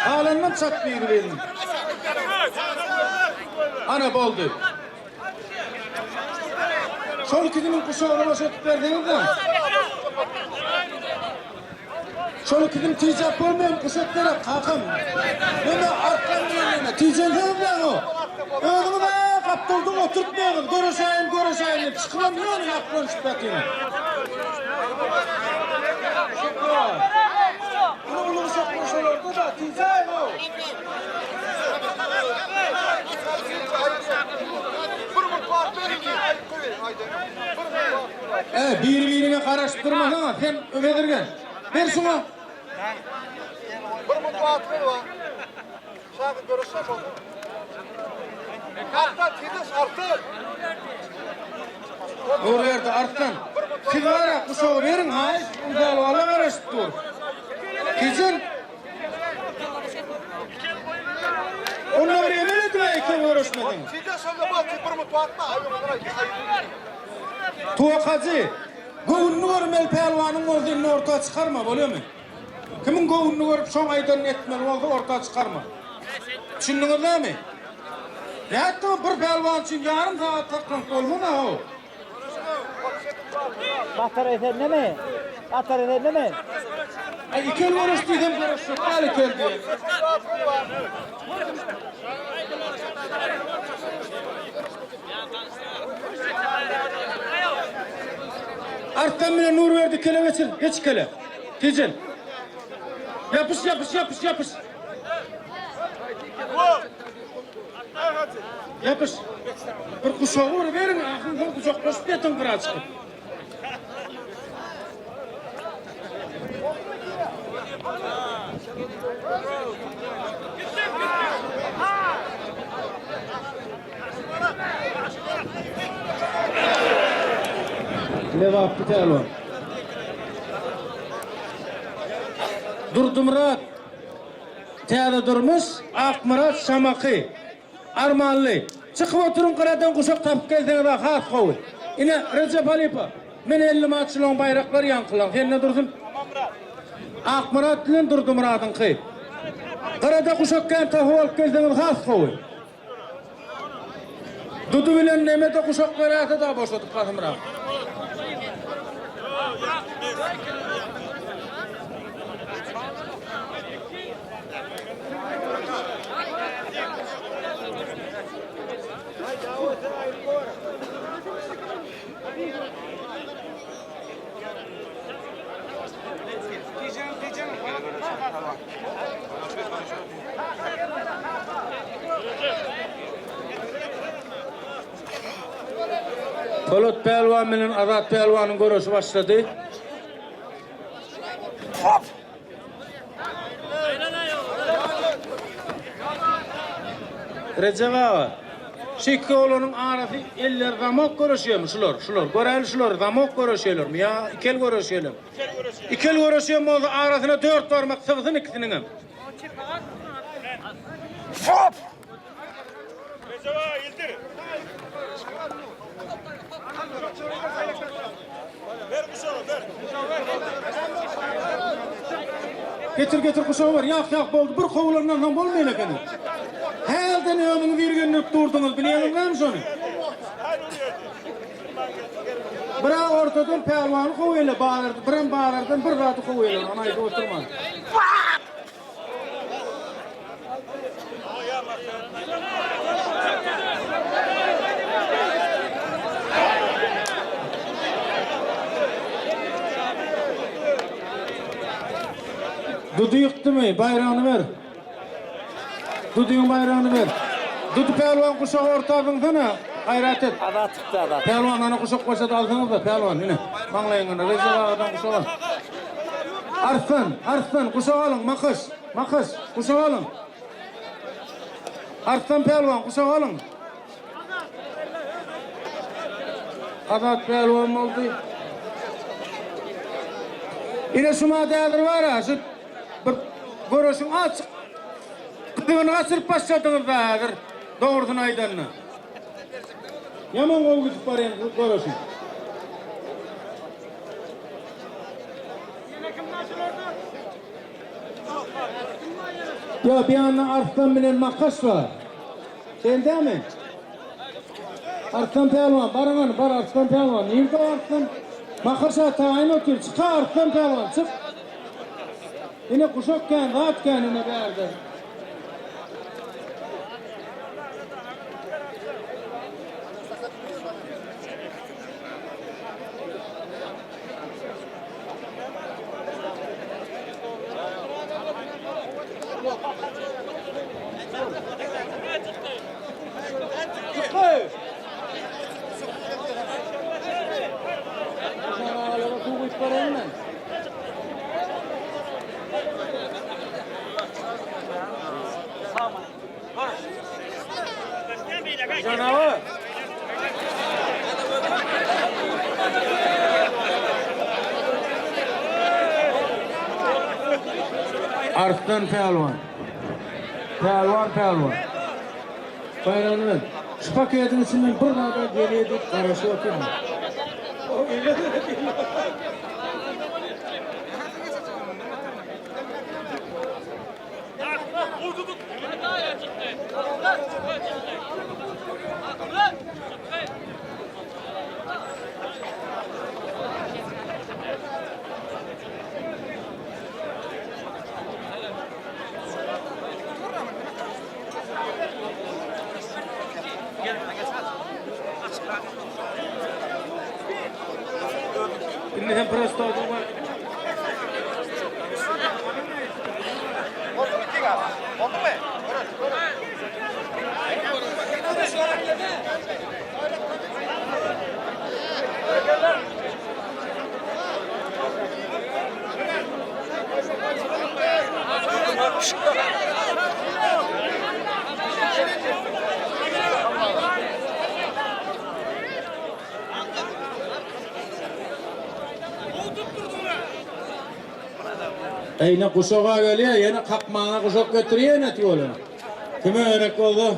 Galanynam çat biri birini. Ana boldy. Şol ikisiniň guşagyny boşadyp berseňiz-de. Şol ikisini tijäp bolmaýan guşak gerek, kakam. Neme artlan bilen neme, tijenseňiz-de o. Özüňiz-ä gapdalda oturtmaýaňyz, göreşäýin, göreşäýin diýip, çykybam ýöne ýaplanyşyp ýatyňyz. Uly uly guşaklar şolarda-da, tijäýiň-ow. E, biri-biriňe garaşyp durmasaňa, sen Bezirgen. Ber şuňa. Nurberdi Arslan, siz bara guşagy beriň, haýyş, Ünsalwala garaşyp dur. Tijen. Onda bir emel ediň eken göreşmediň. Tuwak hajy, göwnüni görmeli pälwanyň bolsa indi orta çykarma, bolýamy? Kimiň göwnüni görüp şoň aýdanyny etmeli bolsa orta çykarma. Düşündiňiz näme? Nätdiňiz bir pälwan üçin ýarym sagat saklanyp bolmaz-a how. Batarýa sendemi? Batarýa sendemi? Ay iki el görüş diýsem görüşjek däl iki el diýen. Arslan bilen Nurberdi kele geçir, geç kele. Tijel. Yapış yapış yapış yapış. Ýapyş. Bir guşagy bir beriň, ahyryn soň gujaklaşyp ýatyň gyra çykyp. Lebaply pälwan. Durdymyrat Täze durmuş, Akmyrat Şamaky. Armanly. Çykyp oturyň gyradan guşak tapyp gelseňiz-ä has gowy. Ine, Rejep halypa, men 50 manat şulaň baýraklary ýaňkylaň. Sende dursun. Akmyrat bilen Durdymyradyňky. Gyrada guşak kän tapyp alyp gelseňiz has gowy. Dudy bilen neme-de guşak beräýse-de boşadyp basymrak. Polat pälwan bilen Azat pälwanyň göreşi başlady. Rejep aga, şu iki oglanyň arasy eller zamok göreşýärmi şular, şular. Göräli şular zamok göreşýärlermi ýa iki el göreşýärlermi? Iki el göreşýän bolsa arasyna dört barmak sygsyn ikisiniňem. Getir getir guşagy ber. Ýak ýak boldy. Bir kowulandan soň bolmaýan ekeni. Hälden özüňiz irgindirip durduňyz. Bilýäňizmi şony? Bir-ä ortadan pälwany kowýarlar, bazarda, birem bazardan bir zady kowýarlar, ony aýdyp oturman. Dudy ýykdymy? Baýragyny ber. Dudyň baýragyny ber. Dudy pälwan guşagy orta zyňsana. Gaýrat et. Azat çykdy Azat. Pälwan ana guşak başa alsaňyz-da pälwan ine. Maňlaýyňdan Rejep agadan guşak al. Arslan, Arslan guşak alyň Makaş, Makaş guşak alyň. Arslan pälwan guşak alyň. Azat pälwan boldy. Ine şu madädir bar-a, şu bir göreşiň açyk gyzygyny gaçyryp başladyňyz-da häzir, dogrusyny aýdanda. Ýaman gowy gidip barýan göreşiň. Ýa, bir ýanda Arslan bilen Makaş bar. Sen dämi? Arslan pälwan, baryň hany, bar Arslan pälwan. Nirde o Arslan? Makaş-a taýyn otyr. Çyk-a Arslan pälwan, çyk. Ine guşak kän, zat kän ine bärde. Canavar. Arslan pälwan. Pälwan pälwan. Baýragyny ber. Şu paketiň içinden bir zada gelýär diýip garaşyp otyryn. Indi hem prostoýda bar. Eýne guşaga gelýär, ýene kakmaga guşak getirýär ýene tüweleme. Kime gerek bolsa.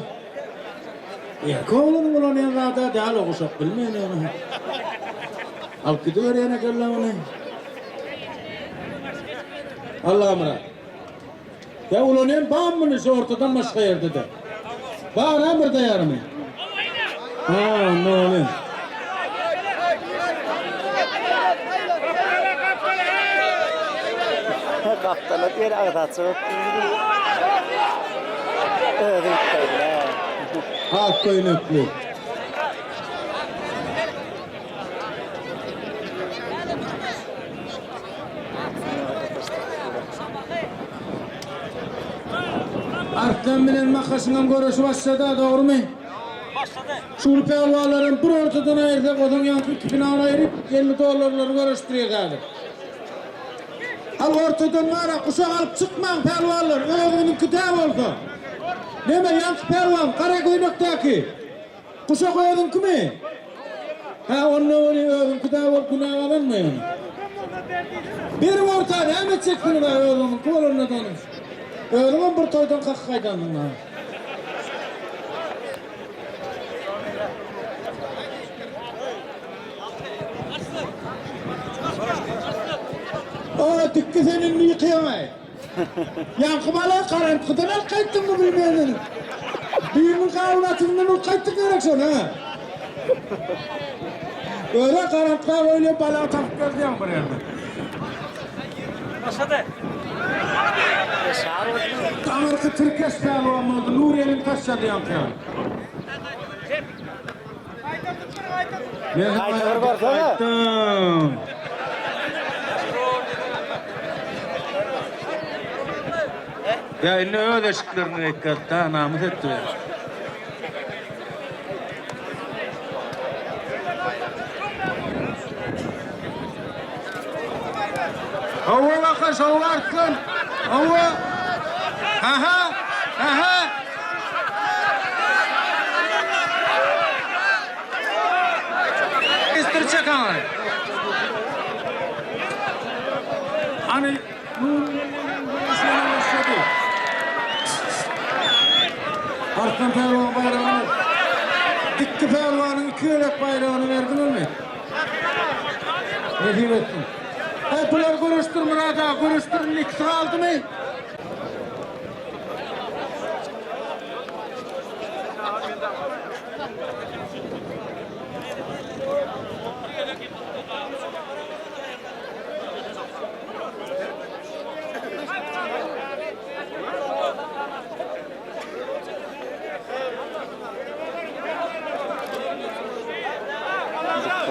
Erkek oglanyň ulanýan zady däl o guşak, bilmeýän ýöne. Alyp gidiberýän ekenler muny. Allamyrat. Ýa ulanýan barmy muny şu ortadan başga ýerde-de? Bar-a birde ýarymy? Ha, onda bolýar. Gapdala diýer agza çykyp. Özi gitdi. Ak köýnekli. Arslan bilen Makaşyňam göreşi başlady-a, dogrumy? Başlady. Şul pälwanlaram bir ortadan aýyrsak, ozaň ýaňky ikisini aýryp, 50 dollarlary göreşdirýäs häzir. Al ortadan bar-a, guşak alyp çykmaň pälwanlar, özüňiňki dä bolsa. Neme, ýaňky pälwan, gara köýnekdäki. Guşak özüňkimi? Hä, onda weli özüňki-dä bolup günä gazanma ýöne. Berip orta näme etjeksiňiz-ä özüňiňki bolanda-da. Özüňem bir toýdan kakyp gaýdansyň-a. O, dikgi sen indi ýykyýaň-aý. Ýaňky bala garantgydan alyp gaýtdyňmy bilmeýän. Biriniň gawun atyndan alyp gaýtdyň gerek şony ha. Öyle garantga goýulýan bala tapyp berdiň bir ýerde. Başlady. Aňyrky tirkeş pälwan boldy. Nuryýeliň taşlady ýaňky ýaly. Gaýta bir barsana. Gaýtdym. Ýa indi öz eşiklerini geýip geldi-dä, namys etdi. Hawa Bakaş, hawa Arslan. Hawa. Aha. Aha. Istir çekan. Hani Arslan pälwan baýragyny Dikki pälwanyň iki gezek baýragyny berdiňizmi? Nesip etsin. He bular göreşdir Myrat aga, göreşdir indi ikisi galdymy?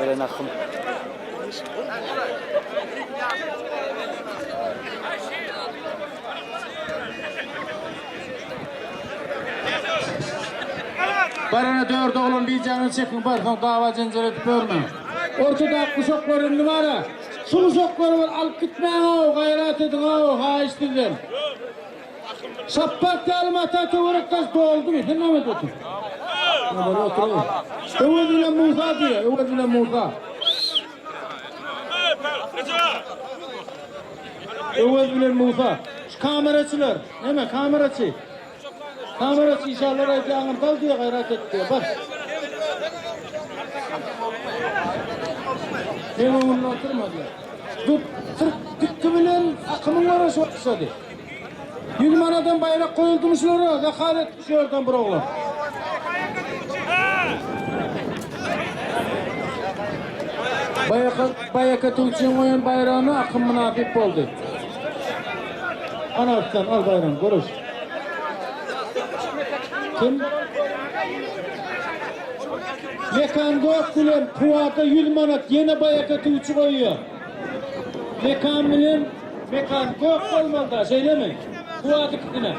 Bilen akym. Barana dört oglan bijäňizi çekiň bar soň dawa jenjel edip ýörmäň. Ortadaky uşaklar indi bara. Şu uşaklary bir alyp gitmäň-ow gaýrat ediň-ow haýyş sizden. Şapbat ýaly mata töwerek daş doldumy sen näme edip otyr. Bar otur. Öwez bilen Musa diýýär Öwez bilen Musa. Öwez bilen Musa. Şu kameraçylar näme kameraçy. Kameraçy işanlar aýdýar aňyrda al diýýär gaýrat et diýýär bar. Seň öňünde oturma diýýär. Dur syrk dikki bilen akymyň göreşi başlady. Ýüz manadan baýrak goýuldymy şulara zakaz etdi şu ýerden bir oglan. Baýaka Baýaka Tüwçiň goýan baýragyna akym mynasyp boldy. Ana Arslan al baýragyny göreş. Kim? Mekan Gök bilen Kuwata 100 manat ýene Baýaka Tüwçi goýýar. Mekan bilen Mekan Gök bolmalyda, şeýlemi? Kuwat ikisine.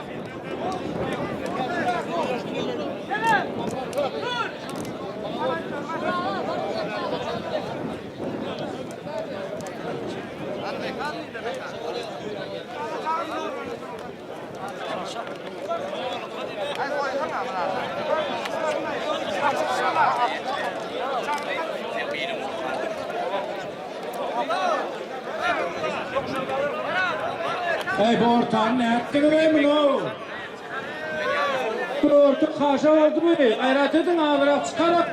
Eý bu ortany nätdiňiz-eý muny-ow? Bu orta kaşa boldumy? Gaýrat ediň azyrak çykaryň.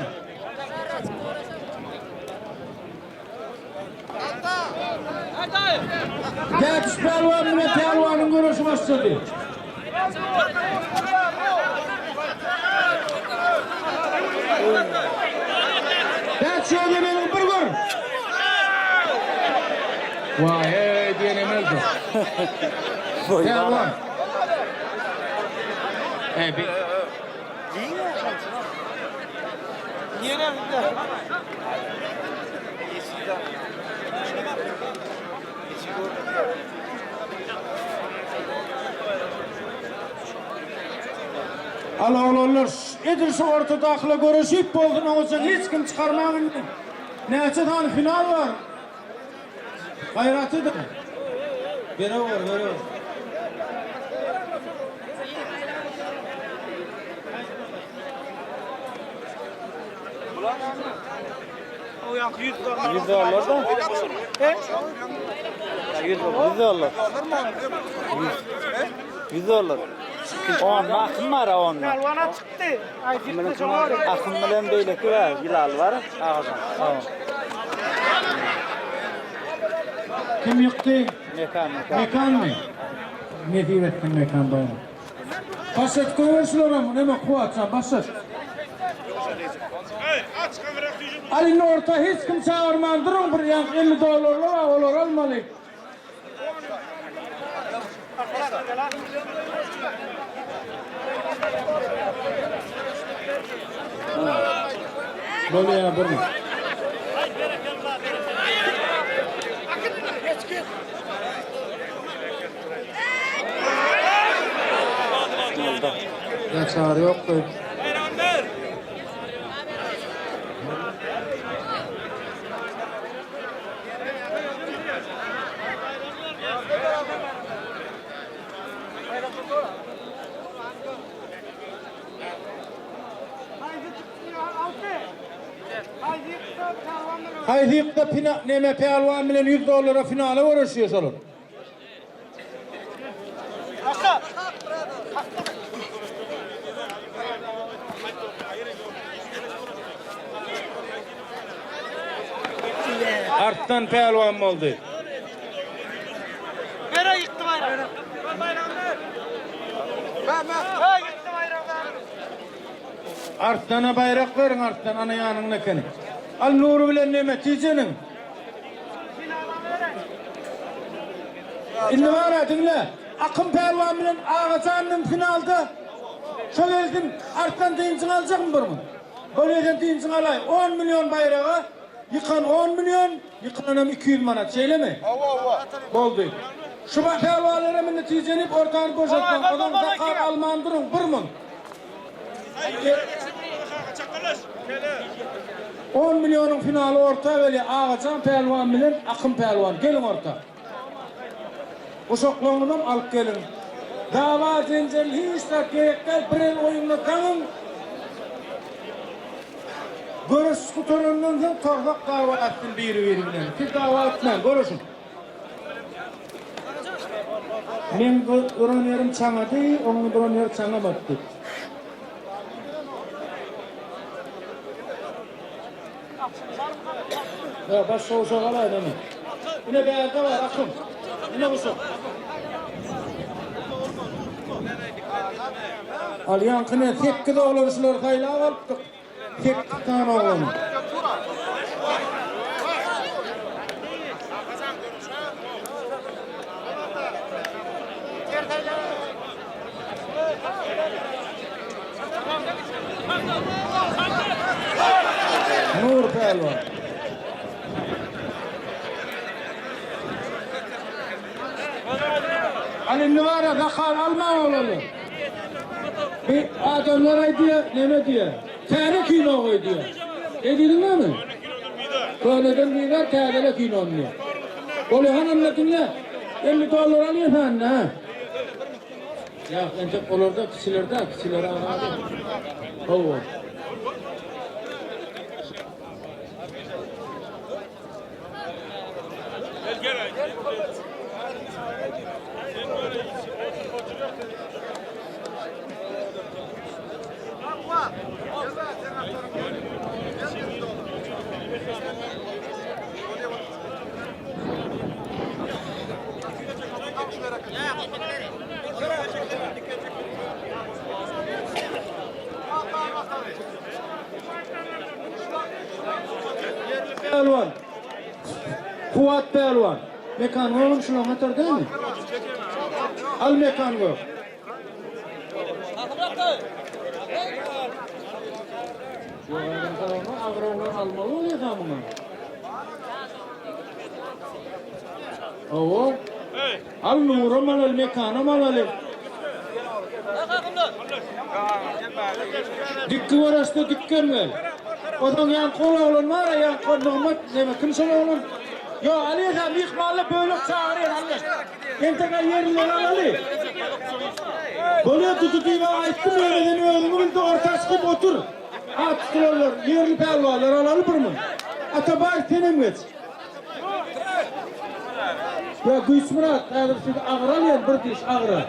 Täkiş pälwan bilen pälwanyň göreşi başlady. Täkiş öz emeliňi bir gör. Waý, eý diýen emel dur. Pälwan. Eý, bi Al oglanlar, edil şu ortadakyla göreşip bolsun oňa hiç kim çykarmaň indi. Näçe sany final bar? Gaýrat ediň. Berewer, berewer. 100 dollar da. 100 dollar. 100 dollar. Onda akym bar onda. Pälwana çykdy. Aý gitdi şoňa. Akym bilen beýleki bar, ýylal bar. Agajan. Kim ýykdy? Mekan, mekan. Mekanmy? Nesip etsin Mekan baýram. Başlat goýber şularam, neme Kuwatjan başlat. Al indi orta hiç kim çagyrman duruň bir ýaňky 50 dollarlar bar olary almaly. Bolýar bir. Açary ýokdy. Haýsy ýykda pina neme pälwan bilen 100 dollara finala göreşýär şolar. Arslan pälwan boldy. Bere ýykdy baýrak. He ýykdy baýrak. Arslana baýrak beriň Arslan ana ýanyňda ekeni. Al Nury bilen neme tijeniň. Indi bara diňle. Akym pälwan bilen Agajanyň finalda şo gelsin Arslan dynjyňy aljakmy bir gün? Bolýa sen dynjyňy alaý. 10 million baýraga ýykan 10 million, ýykylanam 200 manat şeýlemi? Hawa hawa. Boldy. Şu pälwanlaram indi tijenip ortany boşatmaň. Ozal zakar alman duruň bir mun. On millionyň finaly orta gelýär. Agajan pälwan bilen Akym pälwan. Geliň orta. Guşaklaryňyzam alyp geliň. Dawa jenjel hiç zat gerek däl. Bir el oýunda daňyň. Göreş gutarandan soň torsak dawa etsin biri-biri bilen. Siz dawa etmäň, göreşiň. Meň duran ýerim çaňady, onuň duran ýeri çaňamady. Ýa başga uşak alaýyn ony. Ine bärde bar akym. Ine uşak. Al ýaňky ne 8 oglan şulary saýlap alypdyk. 8 sany oglany. Nur pälwan. Al indi bara zakal alma oglanlar. Bir adamlar aýdýar, neme diýýär? Täze kino goý diýýär. Ne diýdiňmi? Köneden diýýär, täzele kinony diýýär. Bolýa hanamlar diňle. 50 dollar alýarsan ha. Ýa entek olarda kiçilerde, kiçileri alady. Hawa. Pälwan. Kuwat pälwan. Mekan oglum şulaň hatar dälmi? Al mekan gör. Agyr oglan almaly bolýar muňa. Hawa. Al Nuram alaly, Mekanam alaly. Dikki göreşde dikkem gel. Ozaň ýaňky ol oglan bar-a, ýaňky Nygmat, neme, kim şol oglan? Ýo, Alyýa myhmanlar bölek çagyrýar, Alla. Entek aý ýerinden alaly. Bolýa, Dudy diýip aýtdym, ýöne sen özüňi bilde orta çykyp otur. At tutulanlar, ýerli pälwanlar alaly bir mun. Atabaý, senem geç. Ýa Güýçmyrat, häzir sizi agyr alýan bir diş agyra.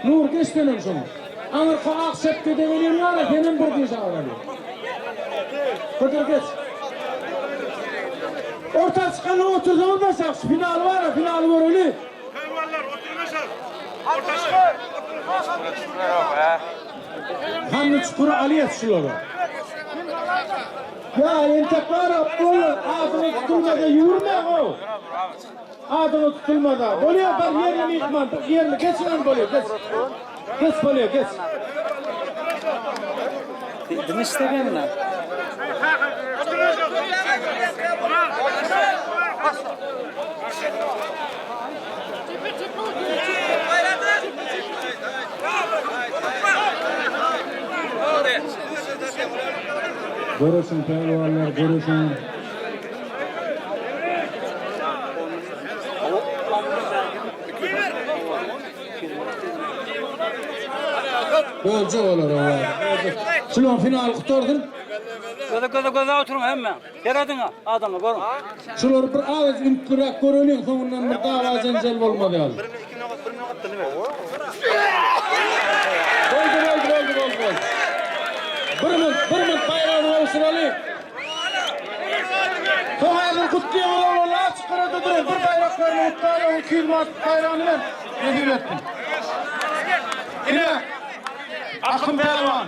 Nur geç senem şoňa. Aňyrky ak şepgede gelýän bar-a, senem bir diş agyr alýan. Hydyr geç. Orta çykanda otursaňyz başak, şu final bar-a, finaly göreli. Pälwanlar oturmaşar. Orta çyk. Hany çukury alýas şulara. Ýa entek bar oglanlar adyňyz tutulmasa ýüwürmäň-ow. Adyňyz tutulmasa. Bolýa bar ýerli myhman ýerli geç lan bolýa geç. Geç bolýa geç. Dim islegenler. Göreşiň pälwanlar, göreşiň. Böljek olar olar. Şular final gutardyn. Göze göze göze oturuň hemme. Serediň adamlar görüň. Şulary bir az üntliräk göreliň, soňundan bir dawa jenjel bolmaz ýaly. Boldy, boldy, boldy, boldy, boldy. Bir minut, bir minut baýragyny gowşuraly. Soň häzir gutlaýaňyz oglanlar, açyk gyrada duruň. Bir baýraklaryny gutlaýaň, 200 manat baýragyny ber. Nesip etsin. Ine, Akym pälwan.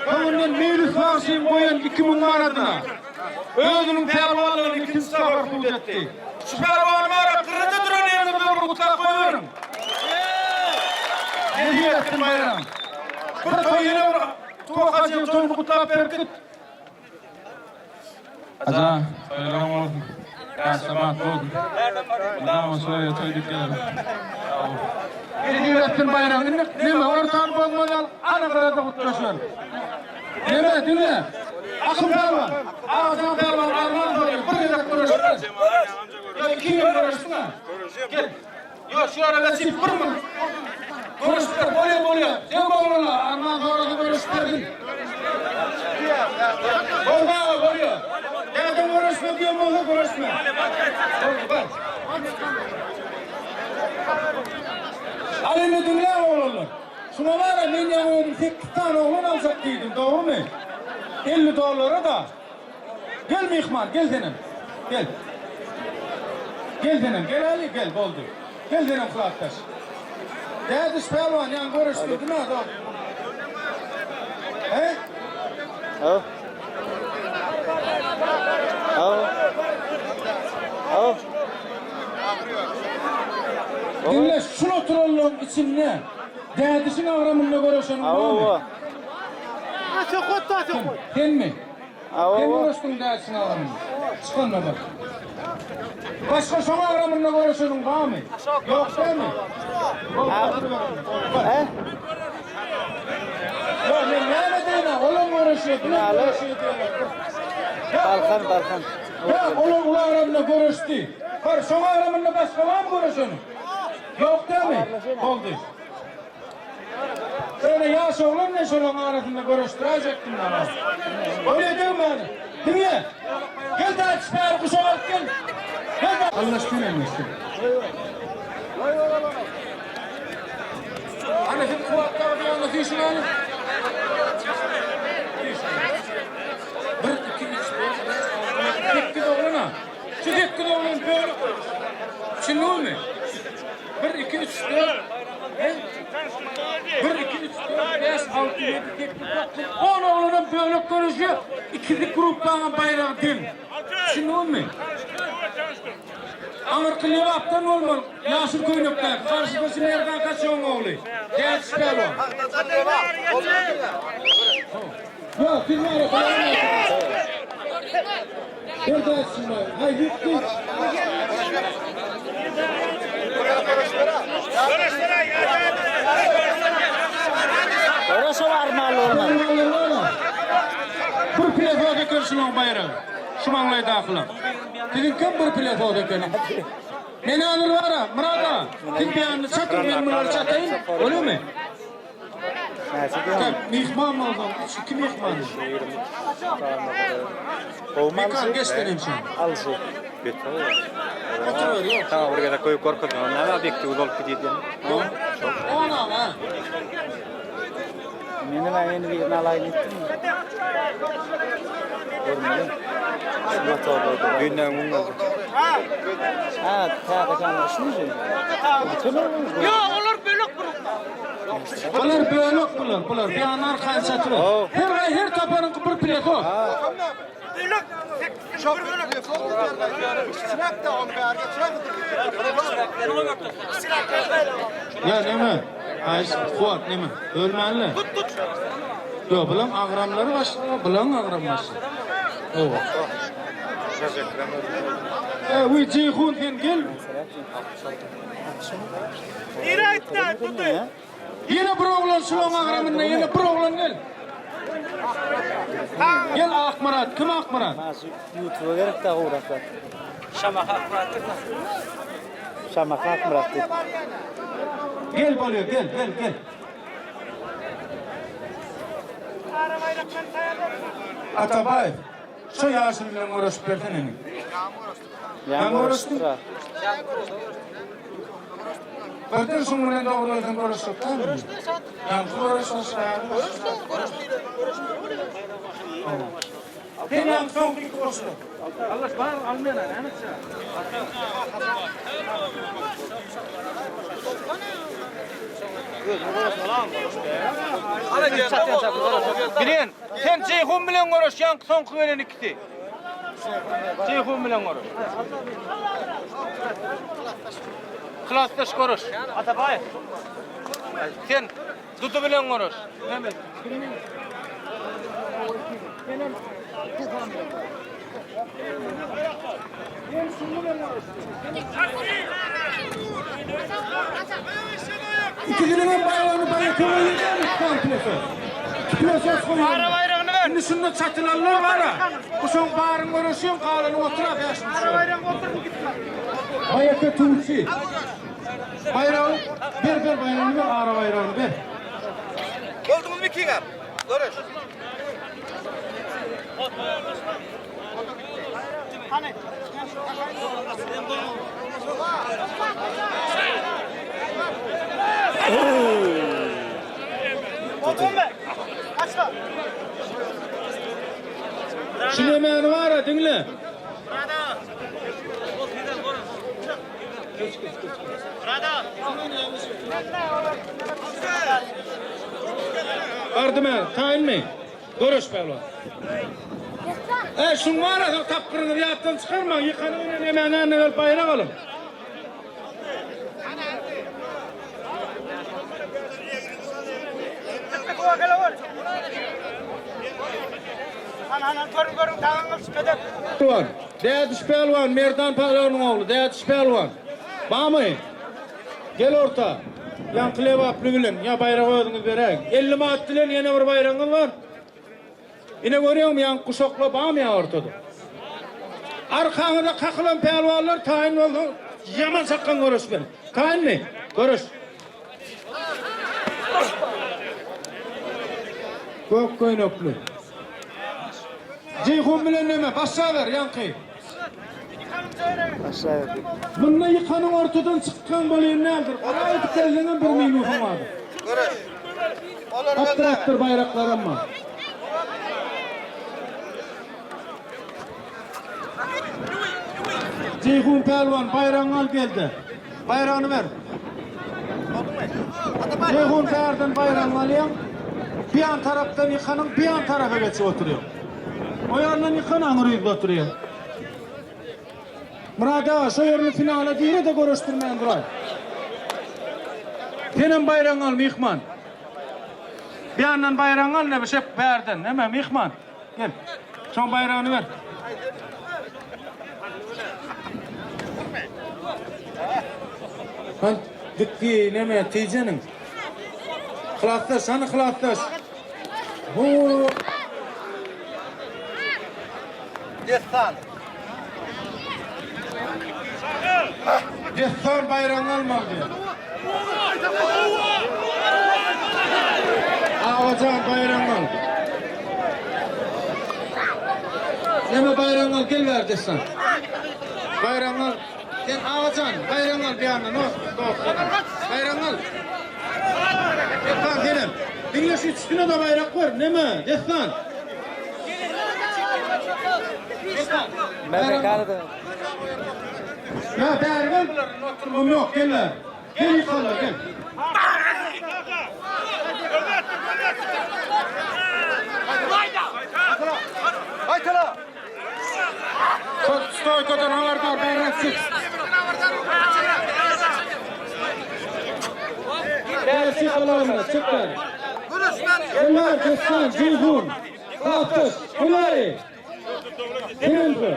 Soňundan Meýlis bagşyň goýan 2000 manadyna özüniň pälwanlygyny ikinji sapar subut etdi. Şu pälwany bara gyrada duran ýeriňizde bir gutlap goýberiň. Nesip etsin baýram. Bir toý ýene bir Tuwak hajyň toýuny gutlap berip git. Aja, toýlaryň bolsun. Ýaşla bagtly bolsun. Mydama şu öýe toý diýip gelelim. Sag bol. Nesip etsin baýram. Indi neme ortany bozmaz ýaly ana gyrada gutlaşaly. Neme diňle. Akym pälwan, Agajan pälwan arman soraýar. Bir gezek göreşdiler. Ýa iki ýyl göreşdiň-ä. Gel. Ýok, şu ara geçip bir minut. Göreşdiler, bolýa bolýa. Sen oglanlar arman sorasa göreşip bergin. Boldy aga bolýa. Dädeň göreşme diýen bolsa göreşme. Boldy bar. Al indi diňläň oglanlar. Şuňa bara men ýaňy özüm sekiz sany oglan aljak diýdim, dogrumy? 50 dollara-da. Gel myhman, gel senem. Gel. Gel senem, geläli, gel, boldy. Gel senem klasdaş. Dädiş pälwan ýaňy görüşdirdim-ä, dogry. He? Haw. Haw. Haw. Diňle, şul oturanlaryň içinde Dädişiň agramynda göreşeniň barmy? Kim? Senmi? Sen göreşdiň Dädişiň agramynda. Çykanda bak. Başga şoň agramynda göreşeniň barmy? Ýok dälmi? Ýok, men näme diýen-ä, olam göreşýär, bulam göreşýär diýýärler. Balkan, Balkan. Ýok, olar uly agramda göreşdi. Bar, şoň agramynda başga barmy göreşeniň? Ýok dälmi? Boldy. Şeýle ýaş oglan bilen şolaryň arasynda göreşdiräýjekdim men ony. Bolýa degmäni. Diňle. Gel dädiş bäri guşak alyp gel. Gel dä. Allaşsyn allaşsyn. Ana siz Kuwat dagy ýanyna süýşüň hany. Bir, iki, üç, dört, bäş, alty, ýedi, sekiz oglan-a. Şu sekiz oglan bölek. Düşündiňizmi? Bir, iki, üç, dört, he? Bir, iki, üç, dört, bäş, alty, ýedi, sekiz, dokuz, on oglanam bölek görüşýär. Ikisi gruppaňam baýragy deň. Düşündiňizmi? Aňyrky Lebapdan bolmaly, ýaşyl köýnekdäki, garşydaşy Merdan Kaçogyň ogly. Dädiş pälwan. Ýok, siz bary Bir dädişiň baýragy. Haý, ýükdi. Ora şol armaly olmaly. Bir plasod eken şulaň baýragy. Şu maňlaýdakylaň. Siziňkem bir plasod eken. Men häzir bara, Myrat aga, siz beýanyny çatyň, men bulary çataýyn, bolýamy? Tak, myhman bolsaň, üç, iki myhman. Mekan geç sen hem şoň. Alşy. Oturyber, ýok. Saňa bir gezek goýup görkezdim. Näme obýektiw bolup gidýär diýen. Onam, ha. Meni ben yeni birini alayım ettim mi? Görmedim. Şu motorlarda. Düýnden gün boldy. Ha, täze kamera şunu mu? Bütün Yok olur bölük grup. Bular bölek bular, bular. Bir an arkaýyn çatyber. Her ay her taparyňky bir pleto. Bölük. Çok bölük. Ya neme? Ay, Fuat neme? Ölmänle. Ýok, bulan agramlary başga, bulan agram başga. Owa. E, we Jeýhun sen gel. Nereye gitti? Tuttu. Ýene bir oglan şulaň agramynda, ýene bir oglan gel. Gel Akmyrat, kim Akmyrat? Mana şu YouTube'a gerek daha uğraklar. Şamaha Akmyrat. Şamaka Akmyrat diýip. Gel bolýar, gel, gel, gel. Atabaýew, şu ýaşuly bilen görüşüp bersene indi. Ýaňy görüşdün? görüşdük ha. Birden şuň bilen dogry özüň görüşjek dälmi? Ýaňky görüşmüşler. Sen ýaňky soňky iki goşulan. Allah bar almaýan näme etjek? Bilen, sen Ceyhun bilen görüş, ýaňky soňky gelen ikisi. Ceyhun bilen görüş. Klasdaş görüş. Atabaýew. Sen Dudu bilen görüş. İkisinin hem baýragyny baýa koýýar, iki plesa. İki plesa koýýar. Ara baýragyny ver. Indi şunda çatylanlar bar ha. Bu şoň baryň görüşüň, galany otura bäş. Ara baýragyny otur gitme. Baýaka tuwçy. Baýragy ber ber baýragyny ber, ara baýragyny ber. Bolduňyzmy ikiňem? Görüş. Hani? Oldun mu? Kaç var? Şunu hemen var ha diňle. Bardymy? Taýynmy? Görüş pälwan. E şuň var ha tapgyryňyzy ýatdan çykarmaň. Ýykanyň bilen hemen ýanyna gelip baýrak alyň. Han han han görün görün tağın kılış Pälwan. Dädiş pälwan, Merdan pälwanyň ogly, Dädiş pälwan. Bamy? Gel orta. Ýaňky lebaply bilen, ýa baýragy özüňiz beräýiň. 50 manat bilen ýene bir baýragyňyz bar. Ine görýäňmi, ýaňky guşakla bamy ýa ortada? Arkaňyza kakylan pälwanlar taýyn bolsa, ýaman çakgan görüş bilen. Taýynmy? Görüş. Gök köýnekli. Ceyhun bilen neme? Başla ver ýaňky. Aşağı verdi. Bunda ýykanyň ortadan çykkan bolýan nädir? Aýdyp gelseňem bir minutyň bardyr. Görüş. Olar Attır attır baýraklar amma. Ceyhun Pälwan baýragyňy al geldi. Baýragyny ber. Ceyhun Pälwan baýragyny alýan. Bir yan tarapdan ýykanyň bir yan tarafa geçip oturuyor. O yandan ýykan aňyr ýüzde oturuyor. Murat ağa şu ýerini finala dire de görüşdirmän duray. Senem baýragyňy al myhman. Bir yandan baýragyňy al ne bir şey berden, neme myhman. Gel. Şoň baýragyny ber. Han dikki neme tejeniň. Klasdaş, hany klasdaş. Bu Destan. Destan baýragyny almaly diýär. Agajan baýragyny al. Neme baýragyny al, gel ber Destan. Baýragyny al. Sen Agajan baýragyny al bir ýandan, dost, dost. Baýragyny al. Destan senem. Diňle şu üstüne de baýrak ber. Neme? Destan. Destan. MMK'da da. Ya bäri gel. Oturmam yok, gel bäri. Gel yukarıda gel. Haytala. Stoykadan habardar bayrak çık. Bäri alalım çık bäri. Bunlar Destan, Ceyhun, Kalkış, Hulay. Kiminki?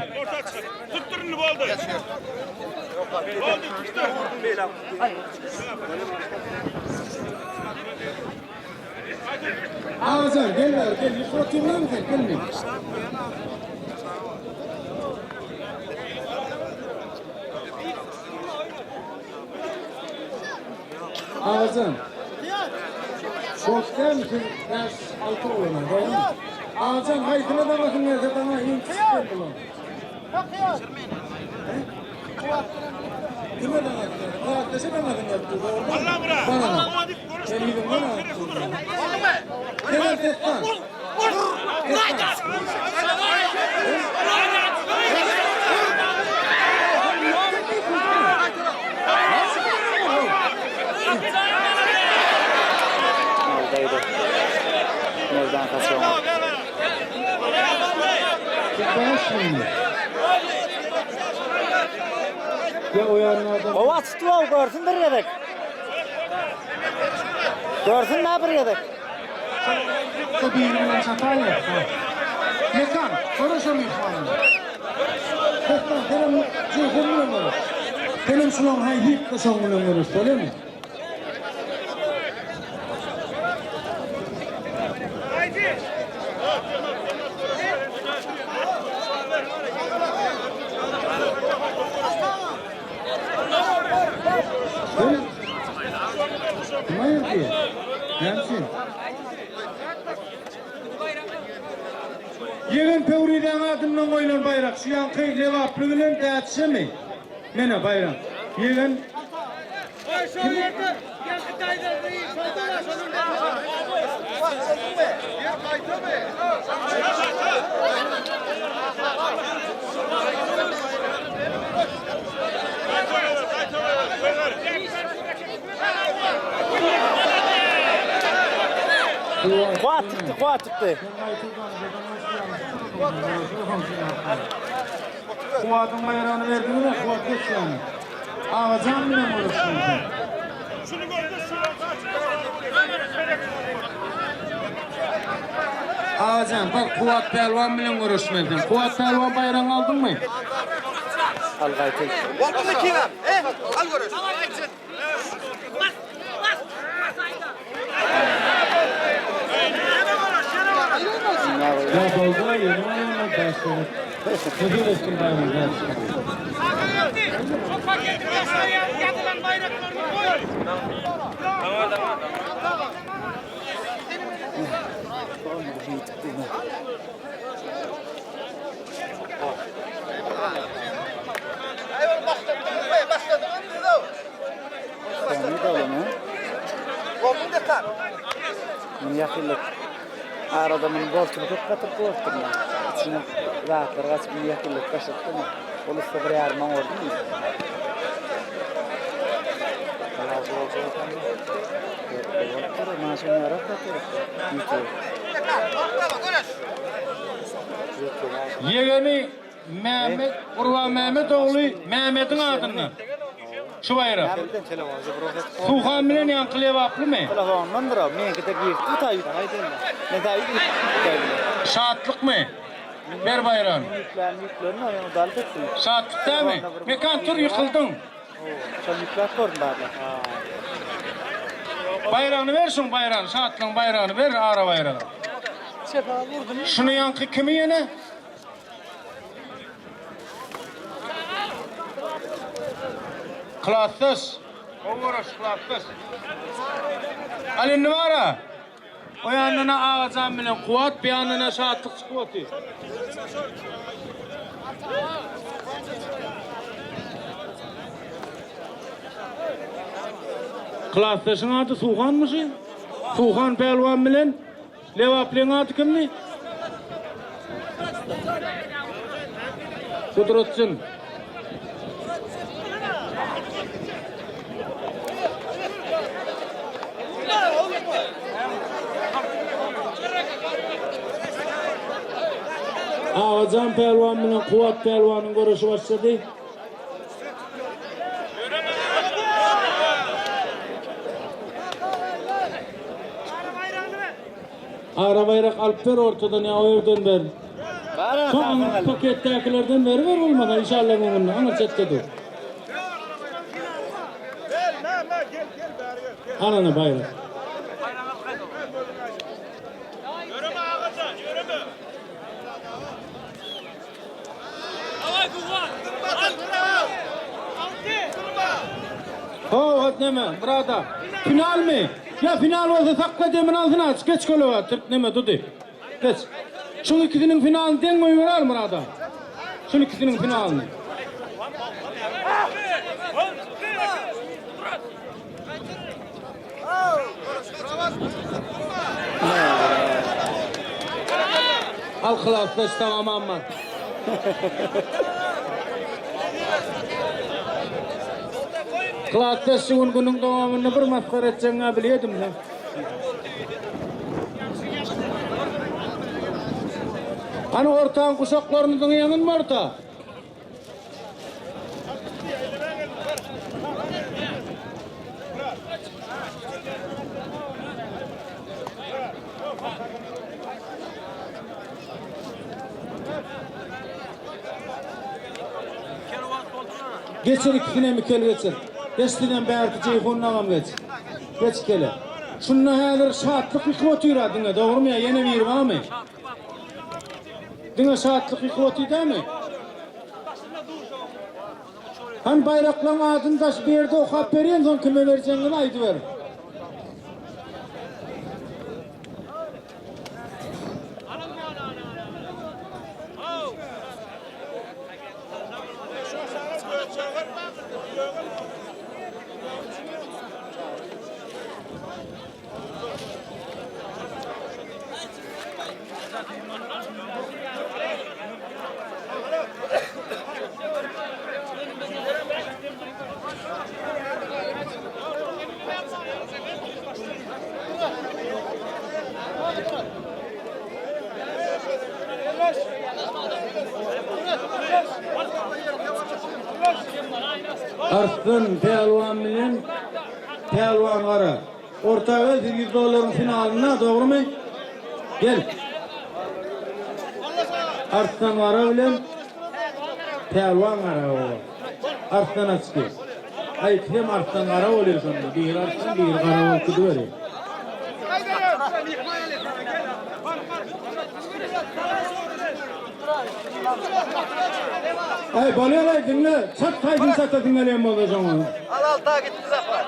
Agajan gel bäri gel ýykyp otyrlaňmy sen gelmi? Agajan. Şort dälmi siz 5 6 oglana dogrymy? Agajan haýsyna daňasyň gelse daňa iň kiçisi bulan. Kime daňasyň gelse? Klasdaşa daňasyň gelip dur dogrymy? Bana. Sen ýüzüňden alyp dur. Senem sesdan. Aldaydı. Merdan kaçıyor. Ya o yanlardan Ova tuttu av görsün bir gezek. Görsün ne bir gezek. Birini çataylar. Mekan, görüşem ihvanım. Sesdan senem Ceyhun bilen görüş. Senem şulan hay hip de şoň bilen görüş, bolýarmy? Gel. Kime yapıyor? Nemsin? Ýegen Pöwrideň adyndan goýlan baýrak şu ýanky Lebaply bilen dätşemi? Mene baýrak. Ýegen Kuat tuttu, kuat tuttu. Kuwatyn baýragyny berdiňiz-ä, Kuwat geç ýany. Agajan bilen görüşmeli. Agajan, bak Kuwat pälwan bilen görüşmeli. Kuwat pälwan baýragyny aldyňmy? Al gaytay. Oldu mu kimem? Eh, al görüş. Ya boldy, ýene oýnamak başlady. Huzur etsin baýragyny bersin. Şu paketin başına yazılan bayraklarını koy. Başladınız başladınız. Ne de olanı? Oldu da Bunu yakınlık. Arada bunu boltumu köp katıp boltum ya. İçine rahatlar kaçıp bunu yakınlık başlattı mı? Olursa bir yarman oldu mu? Razı olacak ama. Maaşını yarak katıyor. Ýegeni Mehmet, Gurban Mehmet ogly Mehmetiň adyndan. Şu baýrak. Suhan bilen ýanky Lebaplymy? Telefondandır o. Menki de girdi tayyip. Ne tayyip? Şatlykmy? Ber baýragyny. Yüklerini yüklerini onu dalıp ettim. Şatlyk dämi? Mekan tur ýykyldyň. Şol yükler gördüm bari. Baýragyny ber şuň baýragyny, şatlygyň baýragyny ber, ara baýragy. Şuny ýanky kimi ýene? Klasdaş. Gowy klasdaş. Al indi bara. O ýanyna Agajan bilen Kuwat, bir ýanyna Şatlyk çykyp otyr. Klasdaşyň ady Suhanmyşy? Suhan pälwan bilen Lebaplyň ady kimdi? Kudretçin. Agajan pälwan bilen Kuwat pälwanyň görüşi başlady. Ara bayrak alyp ber ortadan ya o evden ber. Bara Soň paketdäkilerden beri ver bolmasa inşallah öňünde. Ana çetde dur. Anana bayrak. Ho, neme, Murada. Finalmy? Ya final bolsa sakla demini alsyn aç. Geç köle Türk neme dudy. Geç. Şuň ikisiniň finalyny deň goýberer Murada. Şuň ikisiniň finalyny. Al klasdaş tamam amma. Klasdaş şu gün günüň dowamynda bir masgara etjegiňi bilýärdim sen. Hany ortaň guşaklaryňyzyň ýeňin orta. Geçir ikisine mikel geçir. Geç sizem bärki Jeýhun agam geç. Geç kele. Şunda häzir şatlyk ýykyp otyr-a diňe, dogrumy ýa ýene biri barmy? Diňe şatlyk ýykyp otyr dämi? Hany baýraklaň adyny daş bu ýerde okap berýän soň kime berjegiňizi aýdyber. Arslan pälwan bilen Pälwan Gara. Orta gel siz 100 dollaryň finalynda dogrumy? Gel. Arslan Gara bilen Pälwan Gara o. Arslan açdy. Aý ikisem Arslan Gara bolýar şonda. Biri Arslan, biri Gara bolup gidiberýär. Aý bolýar-aý diňle. Çat taýsyny çatasyň gelýän bolsa şoňa. Al alta gitti Zafar.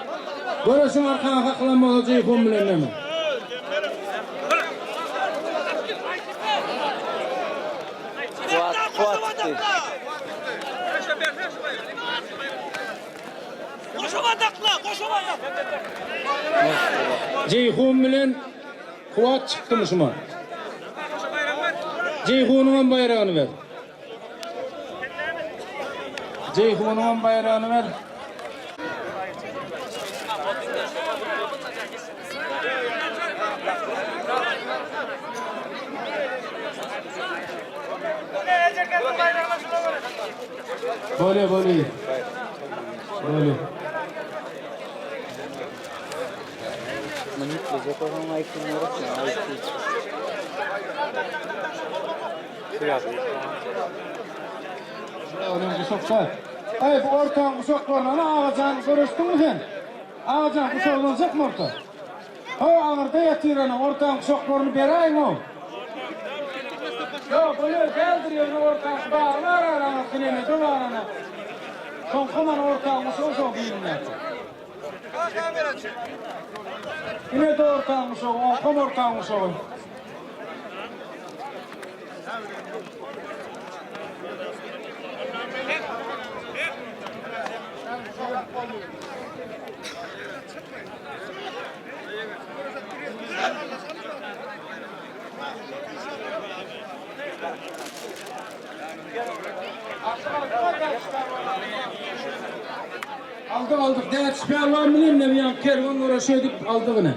Göreşiň arkaňa kakylan bolsa Jeýhun bilen neme. Kuwat, kuwat çykdy. Jeýhun bilen Kuwat çykdymy şuma? Jeýhunyňam baýragyny ber. Jeýhunyňam baýragyny ber. Bolýa, bolýa. Bolýa. Muny ýüklejek bolsaň aýtym gerek, aýtdy. Onuň guşaklar. Aý, bu ortaň guşaklaryny Agajan görüşdiňmi sen? Agajan guşagyny aljakmy orta? Ho, aňyrda ýatyr ana, ortaň guşaklaryny beräýiň-ow. Ýok, bolýar, däldir ýöne ortaň bagy bar aňyrsy nemede bar ana. Soňky mana ortaň guşagy şo birindäki. Ine-de ortaň guşagy, oňkam ortaň guşagy. Aldyk aldyk. Däç pälwan bilen nem ýa kerwen göreşi edip aldyk ine.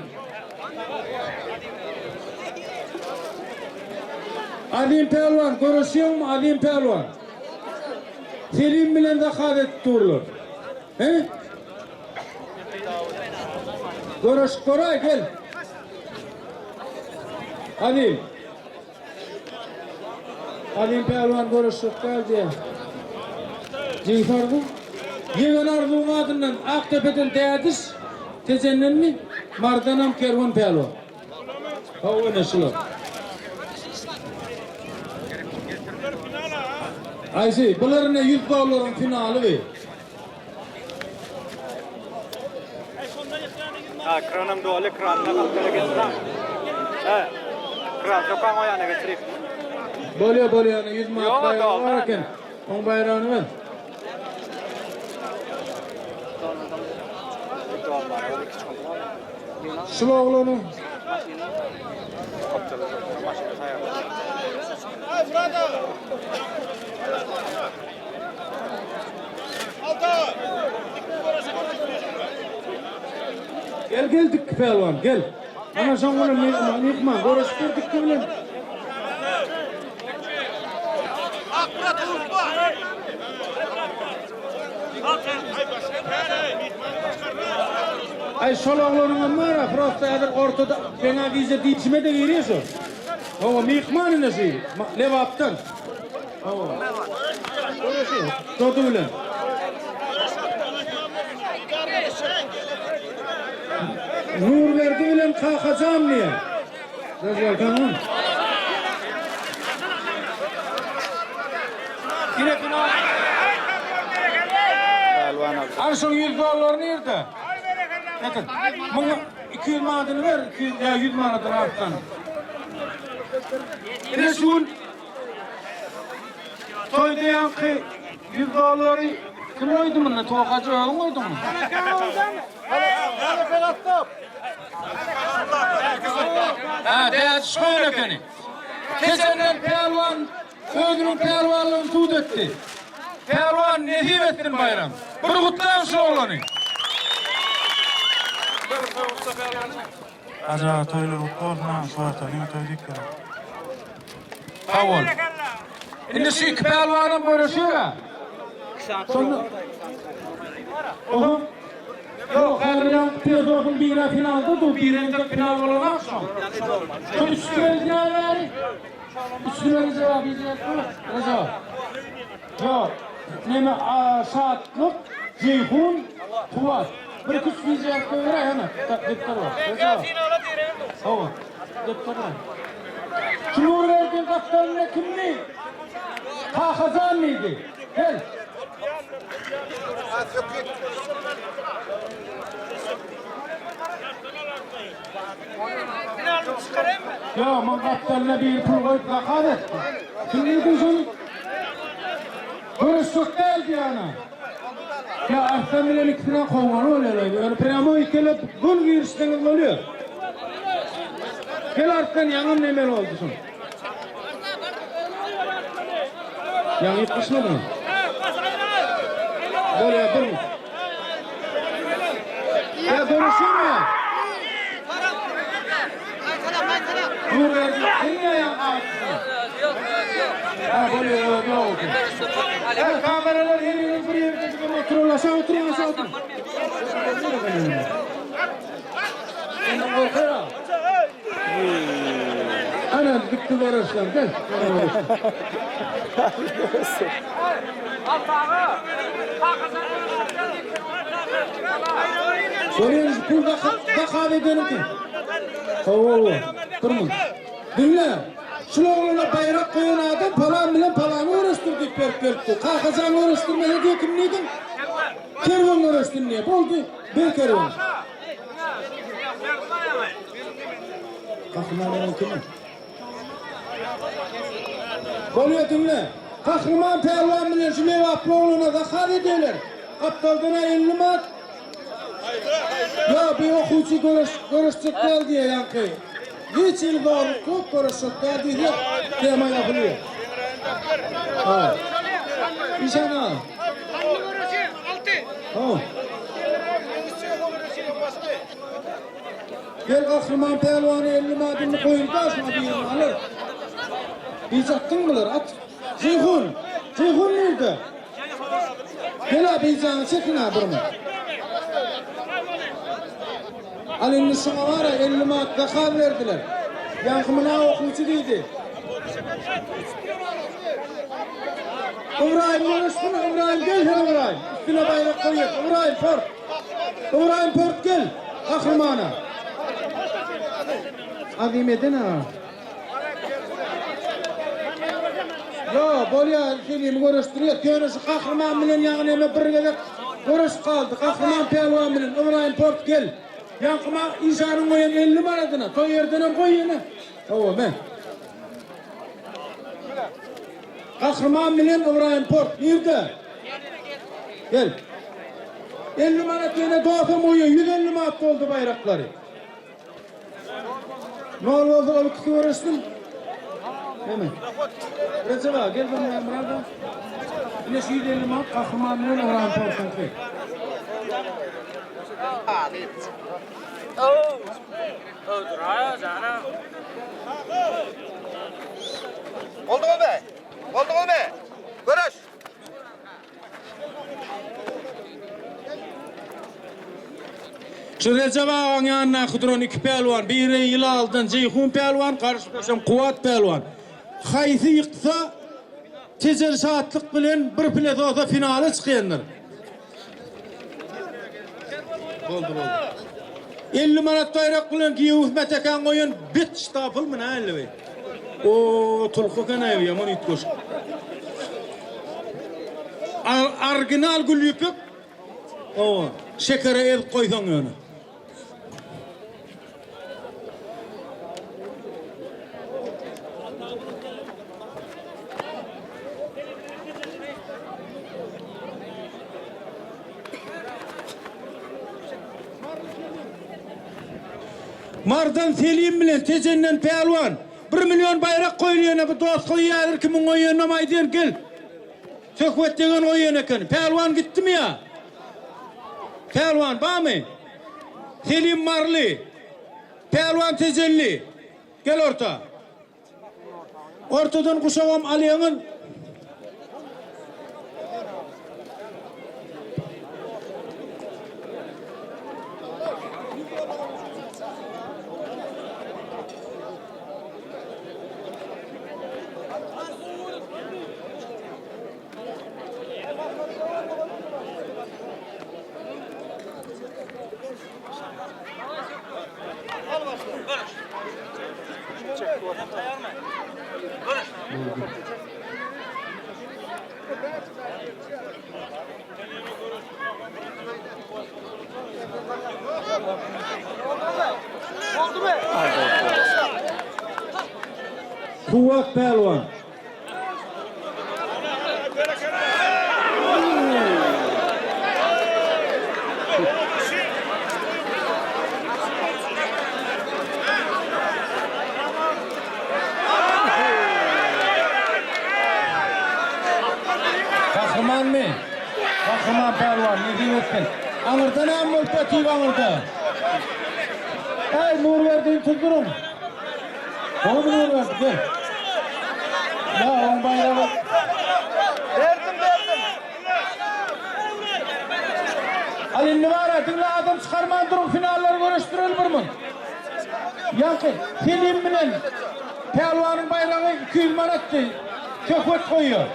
Azim pälwan göreşýäňmi Azim pälwan? Selim bilen zakaz edip durlar. He? Göreşip göräý gel. Azim. Azim pälwan göreşjek däl diýýär. Jigit Arzuw. Ýegen Arzuwyň adyndan Akdepeden Dädiş, Tejendenmi? Mardanam Kerwen pälwan. Hawa ine şular. Aýsy, bular ine 100 dollaryň finaly bi. Ha, kranam doly, kranyna gapdala geçirip. He. Kran sokan o ýana geçirip. Bolýa bolýa ine 100 manat Ýok, baýragy doldy. bar eken. Oň baýragyny ber. Şul oglanyň Gel gel dikki pälwan gel. Ana şoň bilen myhman myhman görüşip dur dikki bilen. Aý şol oglanyňam bar-a prosta häzir ortada meňa gije diýşime-de girýär şo. Hawa myhman ine şu Lebapdan. Hawa. Görüşi Dody bilen. Nurberdi bilen Kakajan diýýär. Razwalkaňam. Ine final. Al şuň 100 dollary nirde? Getir. Muňa 200 manadyny ber, 200 ýa 100 manadyny artdan. Ine şu gün toýda ýaňky 100 dollary kim goýdy munda? Tokajy özüň goýduňmy? Hä, dädiş goýan ekeni. Keçenden pälwan özüniň pälwanlygyny subut etdi. Pälwan nesip etsin Baýram. Bir gutlaň şu oglany. Hajy aga toýlar gutly bolsun aga şu wagta diňe toý diýip ýörün. Sag bol. Indi şu iki pälwanam göreşýär-ä. Şonda Oho. Ýok, häzir ýaňky pýezosyň biri finalda dur, biri entek final bolanok şoň. Şol üçüsi gelýär bäri. Üçüsi gelýär, diýjek bu. Rejep. Ýok. Neme, Şatlyk, Jeýhun, Kuwat. Bir iki üç diýjek goýber hene. Depder bar. Rejep. Hawa. Depder bar. Şu Nurberdiň gapdalynda kimdi? Kakajan diýdi. Gel. Ýok, muň gapdalyna biri pul goýup zakaz etdi. Kim diýdiň şony? Görüşjek däl diýýän-ä. Ýa Arslan bilen ikisine kowmaly bolýar. Ýöne prýamoý ikele gol girişseňiz bolýar. Gel Arslan ýaňam nemeli boldy şol. Ýaňy ýykgyşmadyňmy? Bolýar bir. Ýa görüşýärmi ýa? Dur berdi. Kim ýa Ha bolýar ýok. Ha kameralar her ýere bir ýerde çykyp oturarlar. Aşağı oturuň aşağı oturuň. Senden korkar. Ana dikdi görüşler gel. Görýäňiz pul zakaz edeniňki. Hawa hawa. Durmuň. Diňle. Şul oglana baýrak goýan adam palan bilen palany görüşdir diýip berip gelipdi. Kakajan görüşdirmese diýe kim diýdiň? Kerwen görüşsin diýe. Boldy. Ber kerwen. Gahryman kim? Bolýa diňle. Gahryman pälwan bilen şu lebaply oglana zakaz edýärler. Gapdaldan-a 50 manat. Ýa bir okuwçy göreş göreşjek däl diýýär ýaňky. Hiç hili zorluk ýok göreşjek däl diýse tema ýapylýar. Ha. Işan aga. Ha. Gel Gahryman pälwany 50 manadyny goýulda şuňa birini alar. Hiç atdyň bular at. Jeýhun! Jeýhun nirde? Gel-ä bijany çekin-ä birmi. Al indi şuňa bar-a 50 manat zakaz berdiler. Ýaňky muna okuwçy diýdi. Ybraýym görüşsin, Ybraýym gel sen Ybraýym. Üstüne baýrak goýýas. Ybraýym port. Ybraýym port gel. Gahrymana. Azim eden aga. Ýo, bolýa, Selimi göreşdirýäs. Ýöne şu Gahryman bilen ýaňy neme bir gezek göreş galdy. Gahryman pälwan bilen Ybraýym Port gel. Ýaňky ma işanyň goýan 50 manadyna, toý ýerdenem goý ýene. Hawa, me. Gahryman bilen Ybraýym Port nirde? Gel. 50 manat ýene dosam goýýa, 150 manat boldy baýraklary. Nol bolsa ol ikisi göreşsin. Neme? Recep ağa gel bir Murat ağa. Ine şu 150 manat Gahryman bilen Ybraýym Portuňky. Oldu mu be? Oldu mu be? Görüş. Şu Rejep agaň ýanyndaky duran iki pälwan, biri Ýylaldan Jeýhun pälwan, garşydaşam Kuwwat pälwan. Haýsy ýyksa, Tejen Şatlyk bilen bir pile sosa finala çykýandyr. Boldy, boldy. 50 manat baýrak bilen giýew Mätekäň goýan bet ştapylmy näli bi? O, tulky eken-aý bu ýaman üýtgeşik. Original gül ýüpek. Owa, şekere ezip goýsaň ýöne. Mardan Selim bilen Tejenden Pälwan bir million baýrak goýulýana bu dost goýýadyr kimiň goýýanynam aýdýan gel. Söhbet degen goýýan eken. Pälwan gitdimi ýa? Pälwan barmy? Selim Marly. Pälwan Tejenli. Gel orta. Ortadan guşagam alýaňyz. Kuwwat pälwan. Gahrymanmy? Gahryman pälwan, nesip etsin. Aňyrda näme bolup ýatyr aňyrda? Eý, Nurberdiň tuzduryň. Gowy Nurberdi, gel. Ýa, oň baýragy. Berdim, berdim. Al indi bar-a, diňle adam çykarman duruň, finallary göreşdireli bir mun. Ýaňky Selim bilen Pälwanyň baýragy 200 manatdy. Söhbet goýýar.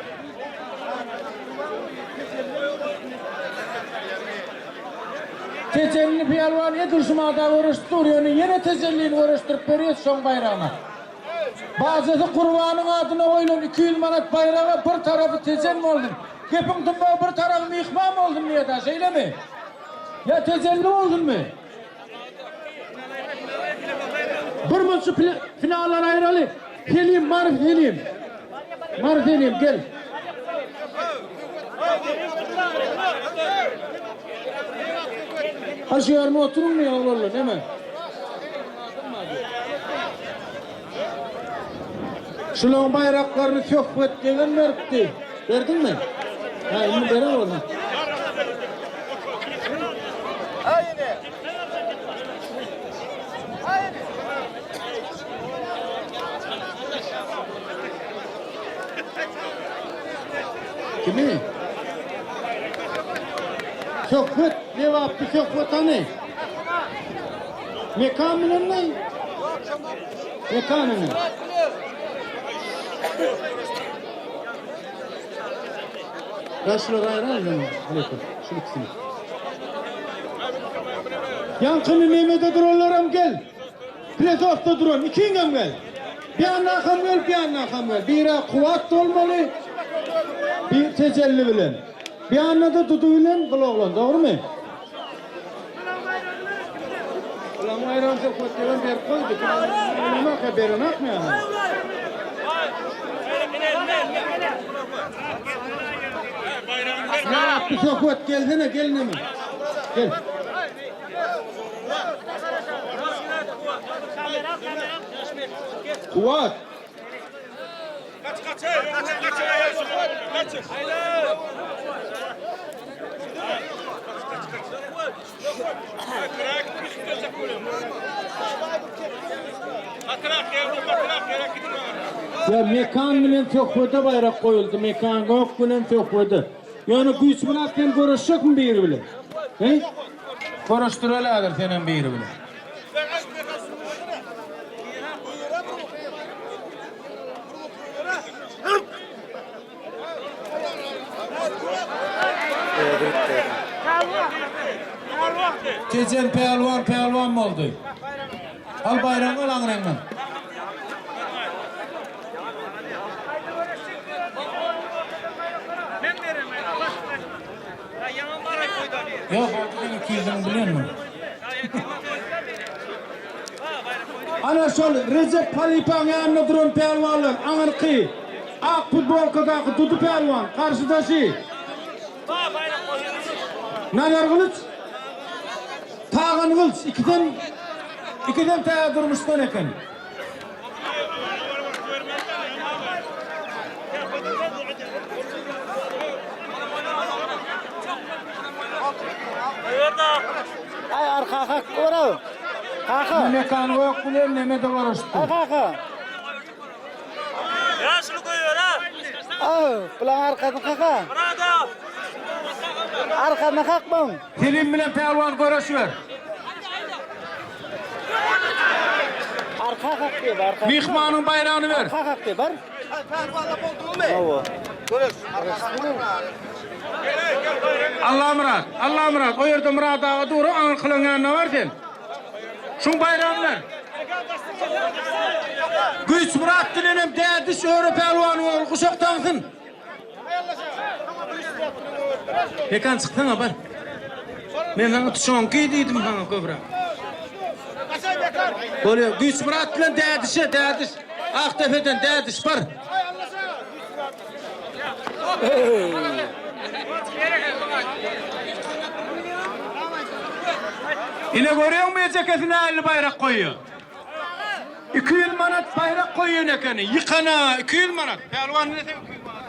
Tejenli pälwan edil şu mada göreşip dur, ýöne ýene Tejenlini göreşdirip berýäs şoň baýragyna. Bajasy Gurbanyň adyna goýlan 200 manat baýraga bir tarapy Tejen bolsun. Gepiň tümlügi bir tarapy myhman bolsun diýýär-dä, şeýlemi? Ýa Tejenli bolsunmy? Bir munça finaldan aýraly. Selim, Mary Selim. Mary Selim gel. Ha şu ýerine oturyň ýa oglanlar, näme? Şularyň baýraklaryny Söhbet degen beripdi. Berdiňmi? Ha, indi beren bolsa. Kimi? Söhbet, Lebaply Söhbet hany? Mekan bilen mi? Mekan bilen. Ya şular aýran Aleyküm. Şu ikisini. Ýaňkyny nemede duranlaram gel. Plesosda duran ikiňem gel. Bir ýanakam gel, bir ýanakam gel. Biri Kuwat bolmaly, bir Tejelli bilen. Bir ýanda-da Dudy bilen bul oglan, dogrumy? Bulaň baýragyny söhbet gelen berip goýdy. Bilemok, berenokmy ýa? Ýa, bir söhbet gelsene, gel neme. Gel. Kuwat. Ya Mekan bilen söhbete baýrak goýuldy. Mekan Gök bilen söhbete. Ýöne Güýçmyrat sen göreşjekmi biri bilen? He? Göreşdireli häzir senem biri bilen. Tejen pälwan pälwan boldy. Al baýragyňy al aňryňdan. Ýok, boldy sen 200-iňi bilenmi? Ana şol Rejep halypaň ýanynda duran pälwanlar aňyrky ak futbolkadaky Dudy pälwan garşydaşy Nazargylyç Tagangylyç ikisem ikisem täze durmuşdan eken. Ay arka hak ora. Kaka. Mekan gök bilen neme-de görüşdi. Ay kaka. Ya şunu koyuyor ha. Ay, bulan arkadan kaka. Bravo. Arkadan kalkma. Selim bilen pälwan göreşiber. Arka kalk diye arka. Myhmanyň baýragyny ber. Arka kalk diye bar. Bravo. Allamyrat, Allamyrat, o ýerde Myrat aga dur, aňyrkylaň ýanyna bar sen. Şuň baýragyny ber. Güýçmyrat bilenem Dädiş Öre pälwanyň ogly guşak daňsyn. Mekan çyksana bar. Men saňa tuşanky diýdim saňa köpräk. Bolýar. Güýçmyrat bilen Dädişe, Dädiş. Akdepeden Dädiş bar. Ine görýäňmi ejekesi nähili baýrak goýýar. 200 manat baýrak goýýan ekeni. Ýykana 200 manat. Pälwan ne sen 200 manat.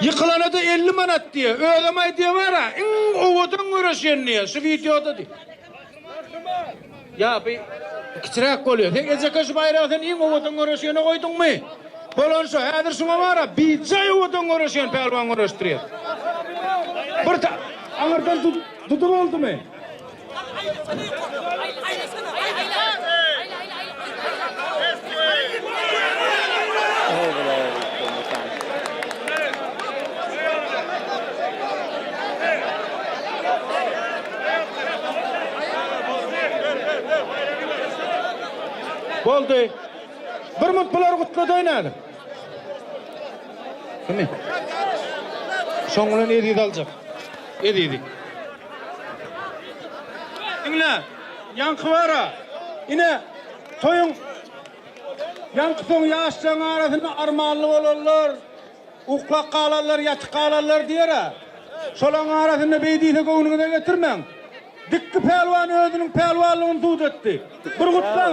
Ýykylana-da 50 manat diýýär. Özem aýdýar bar-a, iň owadan göreşen diýýär şu wideoda diýýär. Ýa bi kiçiräk bolýar. Sen ejeke şu baýragy sen iň owadan göreşýene goýduňmy? Bolan şo. Häzir şuňa bar-a, bijaý owadan göreşýän pälwan göreşdirýär. Bir aňyrdan dudy boldumy? Boldy. Bir munt bulary gutladaýyn häzir. Kimi? Şoň bilen Eziz aljak. Ezizi. Diňle. Ýaňky bara. Ine, toýuň ýaňky soň ýaşlaryň arasynda armanly bolanlar, uklap galanlar, ýatyp galanlar diýer-ä. Şolaryň arasynda beý diýse göwnüňize getirmäň. Dikki pälwan özüniň pälwanlygyny subut etdi. Bir gutlaň,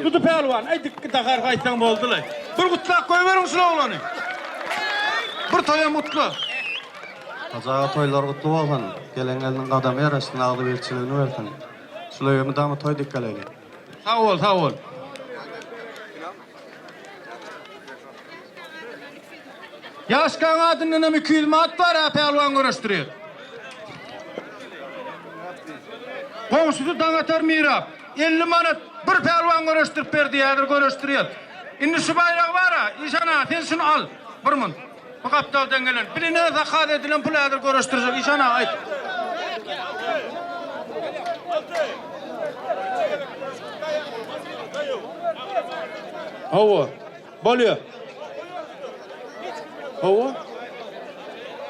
Dudy pälwan. Aý, Dikki dahar gaýtsaň boldy-laý. Bir gutlap goýberiň şul oglany. Bir toýam gutla. Hajy aga toýlar gutly bolsun. Gelen gelniň gadamy ýaraşsyn, agzybirçiligini bersin. Şul öýe mydama toý dik geleli. Sag bol, sag bol. Ýaşkaň adyndanam 200 manat bar, a pälwan göreşdirýär. Goňşusy Daňatar Mirap 50 manat bir pälwan göreşdirip berdi, häzir göreşdirýär. Indi şu baýragy bar-a, Işan aga, sen şuny al, bir munt. Bu gapdaldan gelen, biline zakaz edilen pul häzir göreşdirjek, Işan aga aýt. Hawa. Bolýar. Hawa.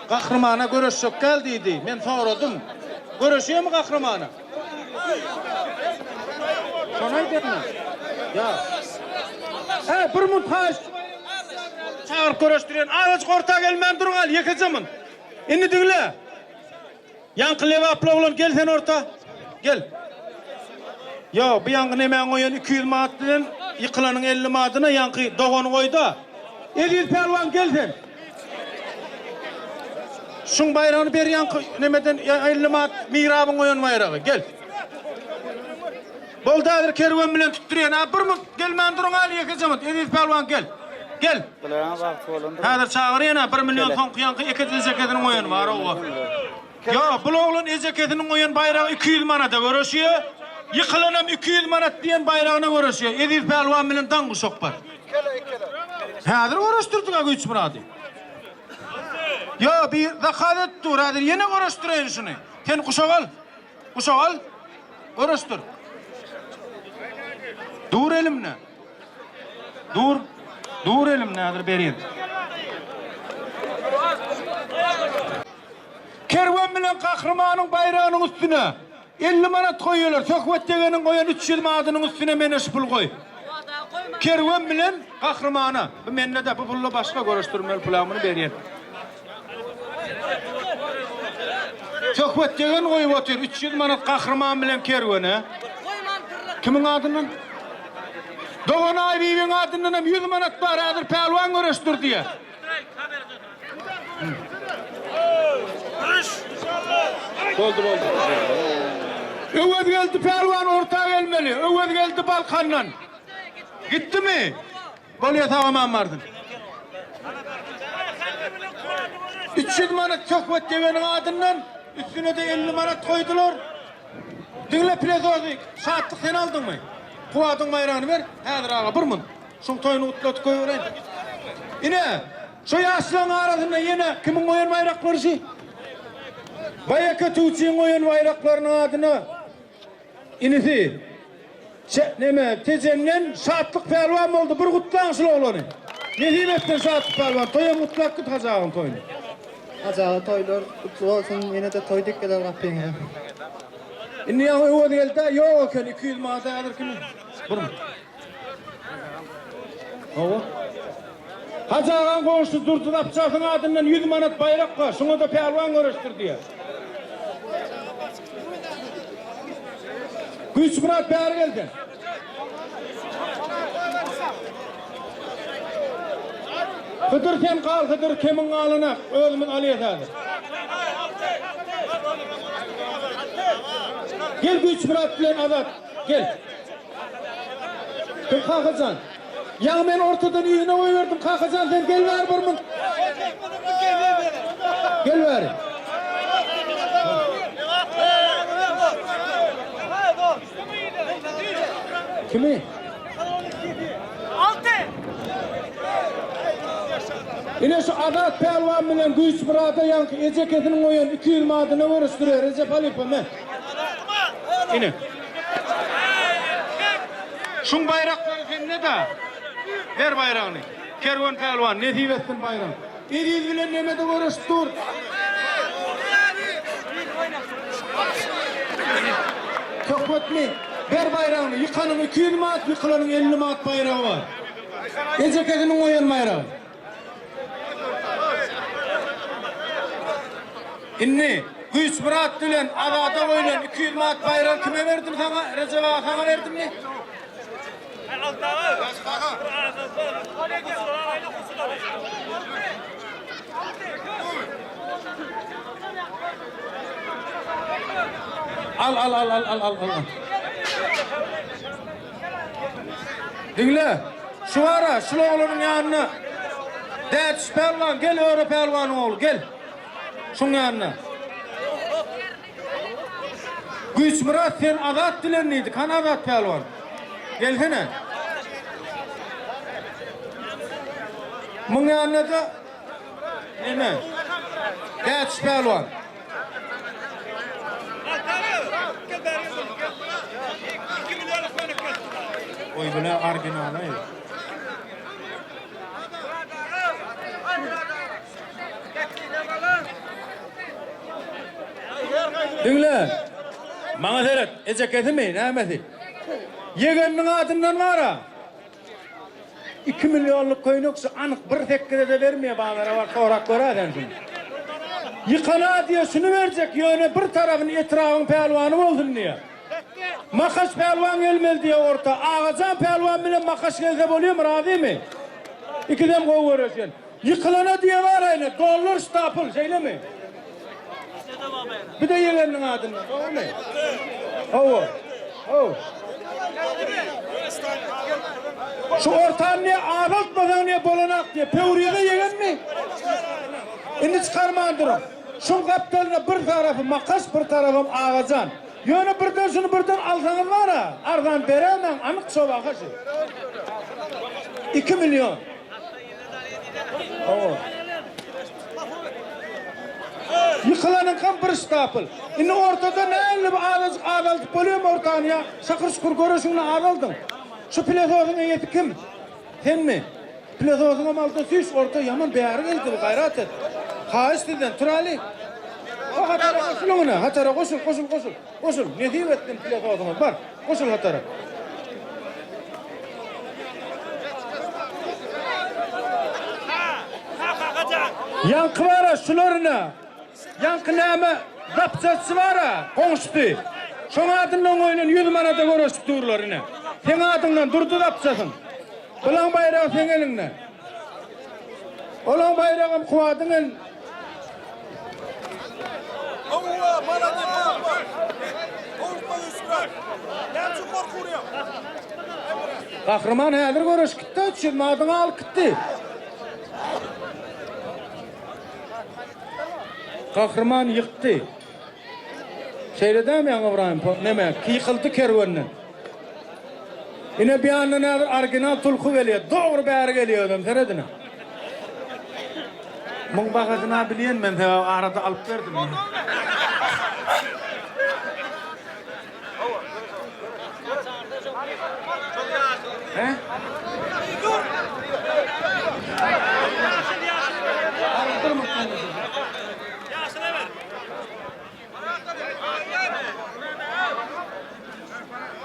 Gahrymana göreşjek däl diýdi. Men soradym. Göreşýärmi gahrymana? Şony aýdýan. Ýa. Hä, bir munt haýyş. Çagyryp göreşdirýän. Azajyk orta gelmän duruň al, ýekeje munt. Indi diňle. Ýaňky lebaply oglan gel sen orta. Gel. Ýo, bu ýaňky nemäň goýan 200 manat bilen ýykylanyň 50 manadyna ýaňky dogany goýda. Eziz pälwan gel sen. Şuň baýragyny ber ýaňky nemeden 50 manat mirabyň goýan baýragy. Gel. Boldy häzir kerwen bilen tutdurýan. A bir munt gelmän duruň hali ýekeje munt. Eziz pälwan gel. Gel. Bularyň wagty bolandyr. Häzir çagyrýan a 1 million soňky ýaňky ekeje ejekesiniň goýany bar owa. Ýo, bul oglan ejekesiniň goýan baýragy 200 manada göreşýär. Ýykylanam 200 manat diýen baýragyna göreşýär. Eziz pälwan bilen daň guşak bar. Häzir göreşdirdik a Güýçmyrady. Ýo, bir zakaz et dur, häzir ýene göreşdireýin şuny. Sen guşak al. Guşak al. Göreşdir. Dur elimde. Dur. Dur elimde häzir berýin. Kerwen bilen gahrymanyň baýragynyň üstüne 50 manat goýýarlar. Söhbet degeniň goýan 300 manadynyň üstüne mene şu pul goý. Kerwen bilen gahrymana. Bu mende-de bu pulla başga göreşdirmeli pula muny berýän. Söhbet degen goýup otyr 300 manat gahryman bilen kerwene. Kimiň adyndan? Dogan Aýbibiň adyndan hem 100 manat bar, häzir pälwan göreşdir diýýär. Boldy, boldy. Öwezgeldi pälwan orta gelmeli. Öwezgeldi Balkandan. Gitdimi? Bolýa sag aman barsyn. 300 manat Söhbet degeniň adyndan üstüne-de 50 manat goýdular. Diňle plezozy, Şatlyk sen aldyňmy? Kuwadyň baýragyny ber, häzir aga bir munt. Şuň toýuny gutladyp goýbereýin. Ine, şu ýaşlaryň arasynda ýene kimiň goýan baýraklary şi? Baýeke Tüwçiň goýan baýraklarynyň adyna Inisi, Çe, neme, Tejenden Şatlyk pälwan boldy, bir gutlaň şul oglany. Nesip etsin Şatlyk pälwan, toýam gutlap git Hajy agaň toýuny. Hajy aga toýlar gutly bolsun, ýene-de toý dek geler gapyňyza. Indi ýaňy Öwezgeldä ýok eken, 200 manat häzir kimiň? Bir. Hawa. Hajy agaň goňşusy Durdy Zapçasyň adyndan 100 manat baýrak bar, şuňa-da pälwan göreşdir diýýär. Güýçmyrat bäri gel sen. Hydyr sen gal Hydyr kemiň galana özümiz alýas häzir. Gel Güýçmyrat bilen Azat gel. Kim Kakajan? Ýaňy men ortadan yzyna goýberdim Kakajan sen gel bäri bir munt. Gel bäri. Kimi? Ine şu Azat pälwan bilen Güýçmyrada ýaňky ejekesiniň goýan 200 madyna görüşdirýär Rejep halypa me. Ine. Şuň baýraklary sende-de. Ber baýragyny. Kerwen pälwan, nesip etsin baýrak. Eziz bilen nemede göreşip dur. Söhbetmi? Ber baýragyny. Ýykanyň 200 manat, ýykylanyň 50 manat baýragy bar. Ejekesiniň goýan baýragy. Indi Güýçmyrat bilen Azada goýlan 200 manat baýragy kime berdim saňa? Rejep aga saňa berdimmi? Al al al al al al al. Diňle. Şu ara, şul oglanyň ýanyna. Dädiş pälwan, gel Öre pälwanyň ogly, gel. Şuň ýanyna. Güýçmyrat sen Azat bilen diýdi. Kan Azat pälwan? Gelsene. Muň ýanyna-da neme? Dädiş pälwan. Oý bile originaly. Diňle. Maňa seret, ejekesimi, nämesi? Ýegeniniň adyndan bar-a. 2 millionlyk köýnek şu anyk bir sekize-de bermeýär bazara bar sorap görä sen şuny. Ýykana diýýär şuny berjek ýöne bir tarapyny etrabyň pälwany bolsun diýýär. Makaş pälwan gelmeli diýýär orta. Agajan pälwan bilen Makaş gelse bolýarmy razymy? Ikisem gowy göreşen. Ýykylana diýe bar aýna dollar ştapl şeýlemi? Bir de ýegeniniň adyndan dogrymy? Hawa. Haw. Şu ortany niye azaltmasaň niye bolanak diye pöwrize ýegenmi? Indi çykarman durun. Şuň gapdalyna bir tarapy makaş bir tarapam agajan. Ýöne birden şuny birden alsaňyz bara arzan beräýmäň anyk şo baha şu. 2 million. Hawa. Ýykylanyňkam bir ştapl. Indi ortada nähili bir azajyk azaldyp bolýarmy ortany ýa şakyr-şukur göreşiňde azaldyň. Şu pilesosyň eýesi kim? Senmi? Pilesosyňam alda süýş orta ýaman bäri geldi bu gaýrat et. Haýyş sizden turaly. O hatara goşulyň ine hatara goşul goşul goşul goşul nesip etsin pilesosyňa bar goşul hatara. Ýaňky bara şular ine. Ýaňky näme zapçasçy bara goňşusy. Şoň adyndan goýlan 100 manada göreşip durlar ine. Seň adyňdan durdy zapçasyň. Bulaň baýragy seň eliňde. Olaň baýragam Kuwadyň el. Hawa, malades howlukma. Howlukma Ýusuprak. Näme üçin gorky urýaň? Gahryman häzir göreş gitdi, 300 manadyňy alyp gitdi. Gahryman ýykdy. Şeýle dämi ýaňy Ybraýym? Neme, ýykyldy kerwenden. Ine bir ýandan häzir original tulky gelýär. Dogry bäri gelýär özem, seredin. Muň bahasyny-a bilýän men, sebäbi arada alyp berdim. He?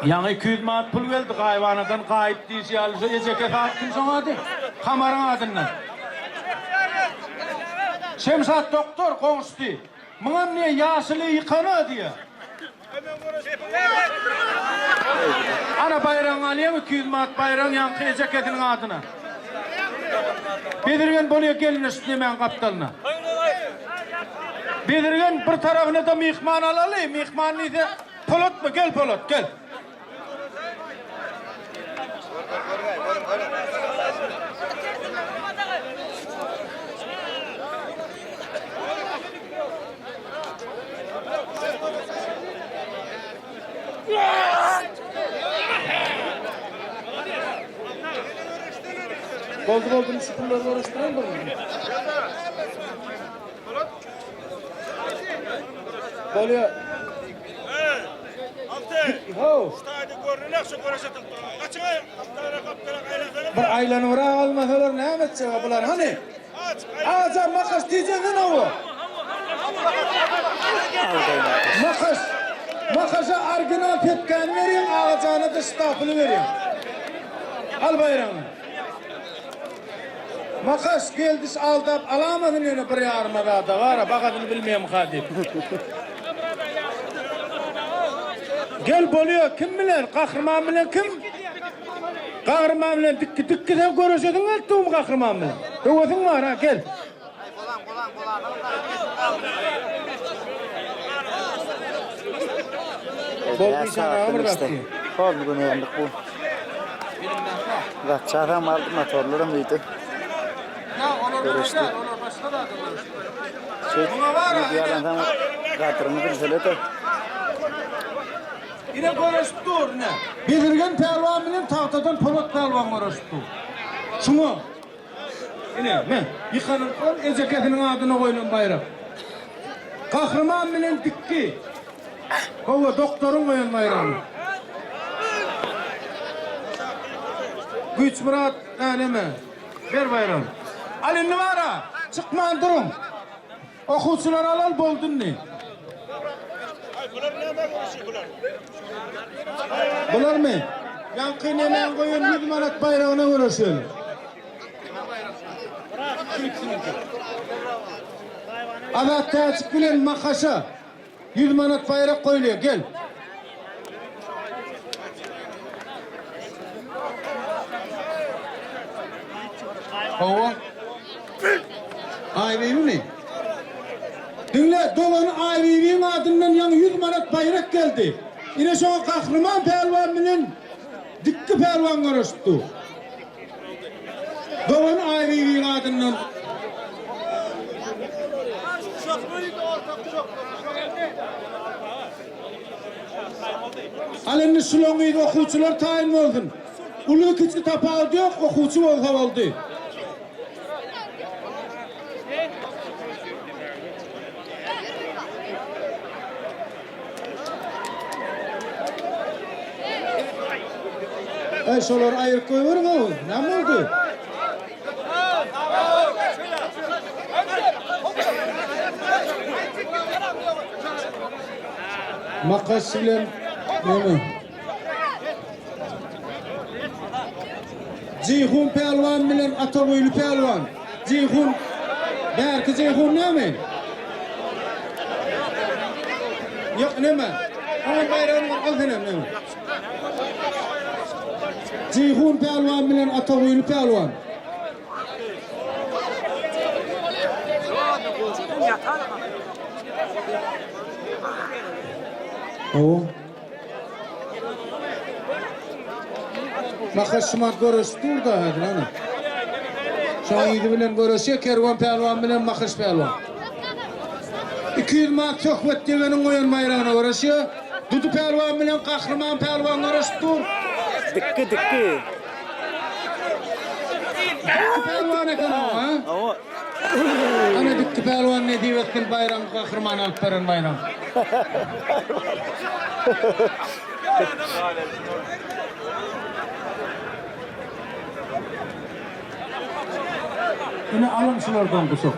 Ýaňy 200 manat pul geldi gaýybanadan gaýyp diýişi ýaly şu ejekesi at kim şoň ady? Kamaryň adyndan. Şemşat doktor goňşusy. Muňam niýe ýaşyly ýykana diýýär. Ana baýragyňy alýaň 200 manat baýragyň ýaňky ejekesiniň adyna. Bezirgen bolýa gelin şu nemäň gapdalyna. Bezirgen bir tarapyna-da myhman alaly, myhman diýse Polatmy gel Polat gel. Boldy boldy şu pullary görüşdiren bu. Bolýar. Bir aýlanybrak almasalar näme etjek bular hany? Agajan makaş diýjeňden hawa. Makaş. Makaşa original petkäni berýäň, Agajana-da ştapyny berýäň. Al baýragyňy. Makaş geldiş aldap alamasyn ýöne bir ýaryma zada bara bagasyny bilmeýemka diýip. Gel bolýa kim bilen gahryman bilen kim? Gahryman bilen dikki dikki sen göreşesiň gelip durmy gahryman bilen? Höwesiň bar ha gel. Boldy işan bir zat diýip. Boldy gün öňlük bu. Zatçasam aldy motorlaram diýdi. Görüşdi. Şeýt, diýýärler gadryny bilsele-de. Ine göreşip dur ine. Bezirgen pälwan bilen tagtadan Polat pälwan göreşip dur. Şuňa. Ine, me, ýykanyň ol ejekesiniň adyna goýlan baýrak. Gahryman bilen dikki. Hawa, doktoryň goýan baýragyny. Güýçmyrat neme? Ber baýragyny. Al indi bara, çykman duruň. Okuwçylary alal boldy indi. Bularmy? Ýaňky nemäň goýan 100 manat baýragyna göreşeli. Azat Täjik bilen Makaşa 100 manat baýrak goýulýar. Gel. Hawa. Aýbibimi? Diňle, dogany Aýbibiň adyndan ýaňy 100 manat baýrak geldi. Ine şoňa Gahryman pälwan bilen Dikgi pälwan göreşip dur. Dogany Aýbibiň adyndan. Al indi şulaň yzy okuwçylar taýyn bolsun. Uly kiçi tapawudy ýok, okuwçy bolsa boldy. Eý, şolary aýyryp goýberiň-ow, näme boldy? Makas bilen neme? Jeýhun pälwan bilen Ataguýly pälwan. Jeýhun bärki Jeýhun näme? Ýok, neme? Onuň baýragyny bir al senem neme? Jeýhun pälwan bilen Ataguýly pälwan. Hawa. Mahaş şumat göreşip dur da häzir ana. Şoň yzy bilen göreşýär Kerwen pälwan bilen Mahaş pälwan. 200 manat Söhbet degeniň goýan baýragyna göreşýär. Dudy pälwan bilen Gahryman pälwan göreşip dur. Dikgi dikgi. Dikgi pälwan eken o, ha? Hawa. Ana Dikgi pälwan nesip etsin baýragyny Gahryman alyp beren baýragyny. Ine alyň şulardan guşak.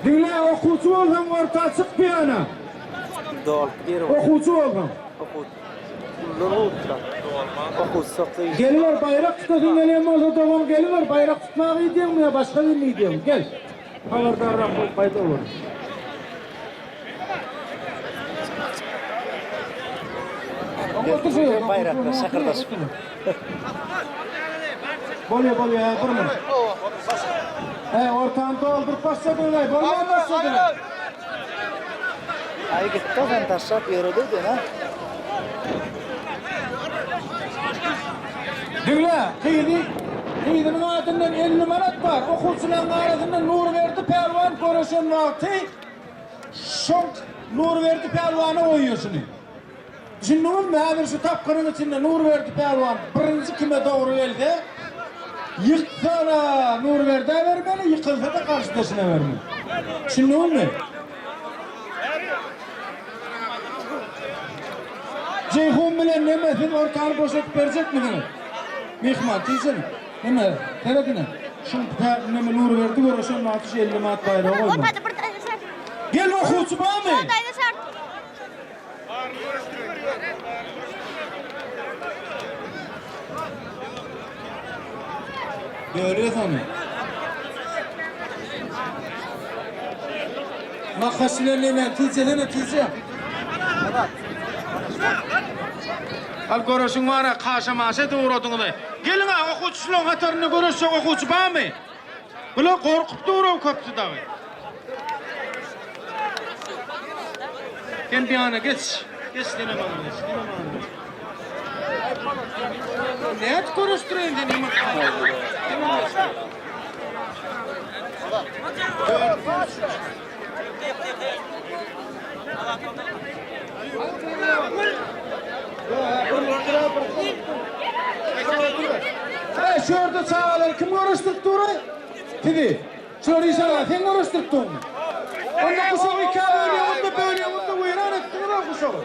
Diňle okuwçy bolsaň orta çyk bir ýana. Okuwçy bolsaň. Geliber baýrak tutasyň gelýän bolsa dogan geliber baýrak tutmaga gidýäňmi ýa başga birine gidýäňmi gel. Habardarrak bolup gaýdawer. Baýraklar şakyrdaşyp. Bolýa bolýa bir minut. He ortany dolduryp başladyňlaý bolman başladyňyz. Aý gitdi sen taşlap ýöredi ha. Diňle, gyzy, gyzynyň adyndan 50 manat bar. Okuwçylaryň arasynda Nurberdi pälwan göreşen wagty şoň Nurberdi pälwana goýýar şuny. Düşündiňizmi, häzir şu tapgyryň içinde Nurberdi pälwan birinji kime dogry gelse, ýyksa-da Nurberdä bermeli, ýykylsa-da garşydaşyna bermeli. Düşündiňizmi? Jeýhun bilen neme siz ortany boşadyp berjekmisiňiz? Myhman tijen neme seredine şu neme Nurberdi göreşen wagty şu 50 manat baýragy goýmaly. Gel okuwçy barmy? Bölýäs ony. Makas bilen neme tijesene tije. Al göreşiň bar-a, kaşa-maşa edip ugradyňyz-aý. Geliň-ä, okuwçy şulaň hatarynda göreşjek okuwçy barmy? Bular gorkup dur-ow köpüsi dagy. Sen bir ýana geç. Geç senem maňa geç. Senem maňa geç. Nädip göreşdireýin seni ýumurtga? Senem geç. He, şu ýerde çagalary kim göreşdirip dur-aý? Sizi. Şulary işana sen göreşdirip durmy? Onda guşagy ikä bölýäňiz-de, bölýäňiz-de weýran etdiňiz-ow guşagy.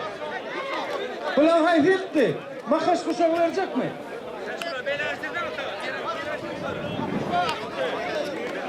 Bulaň haýsy ýykdy? Makaş guşagy berjekmi? Beyler.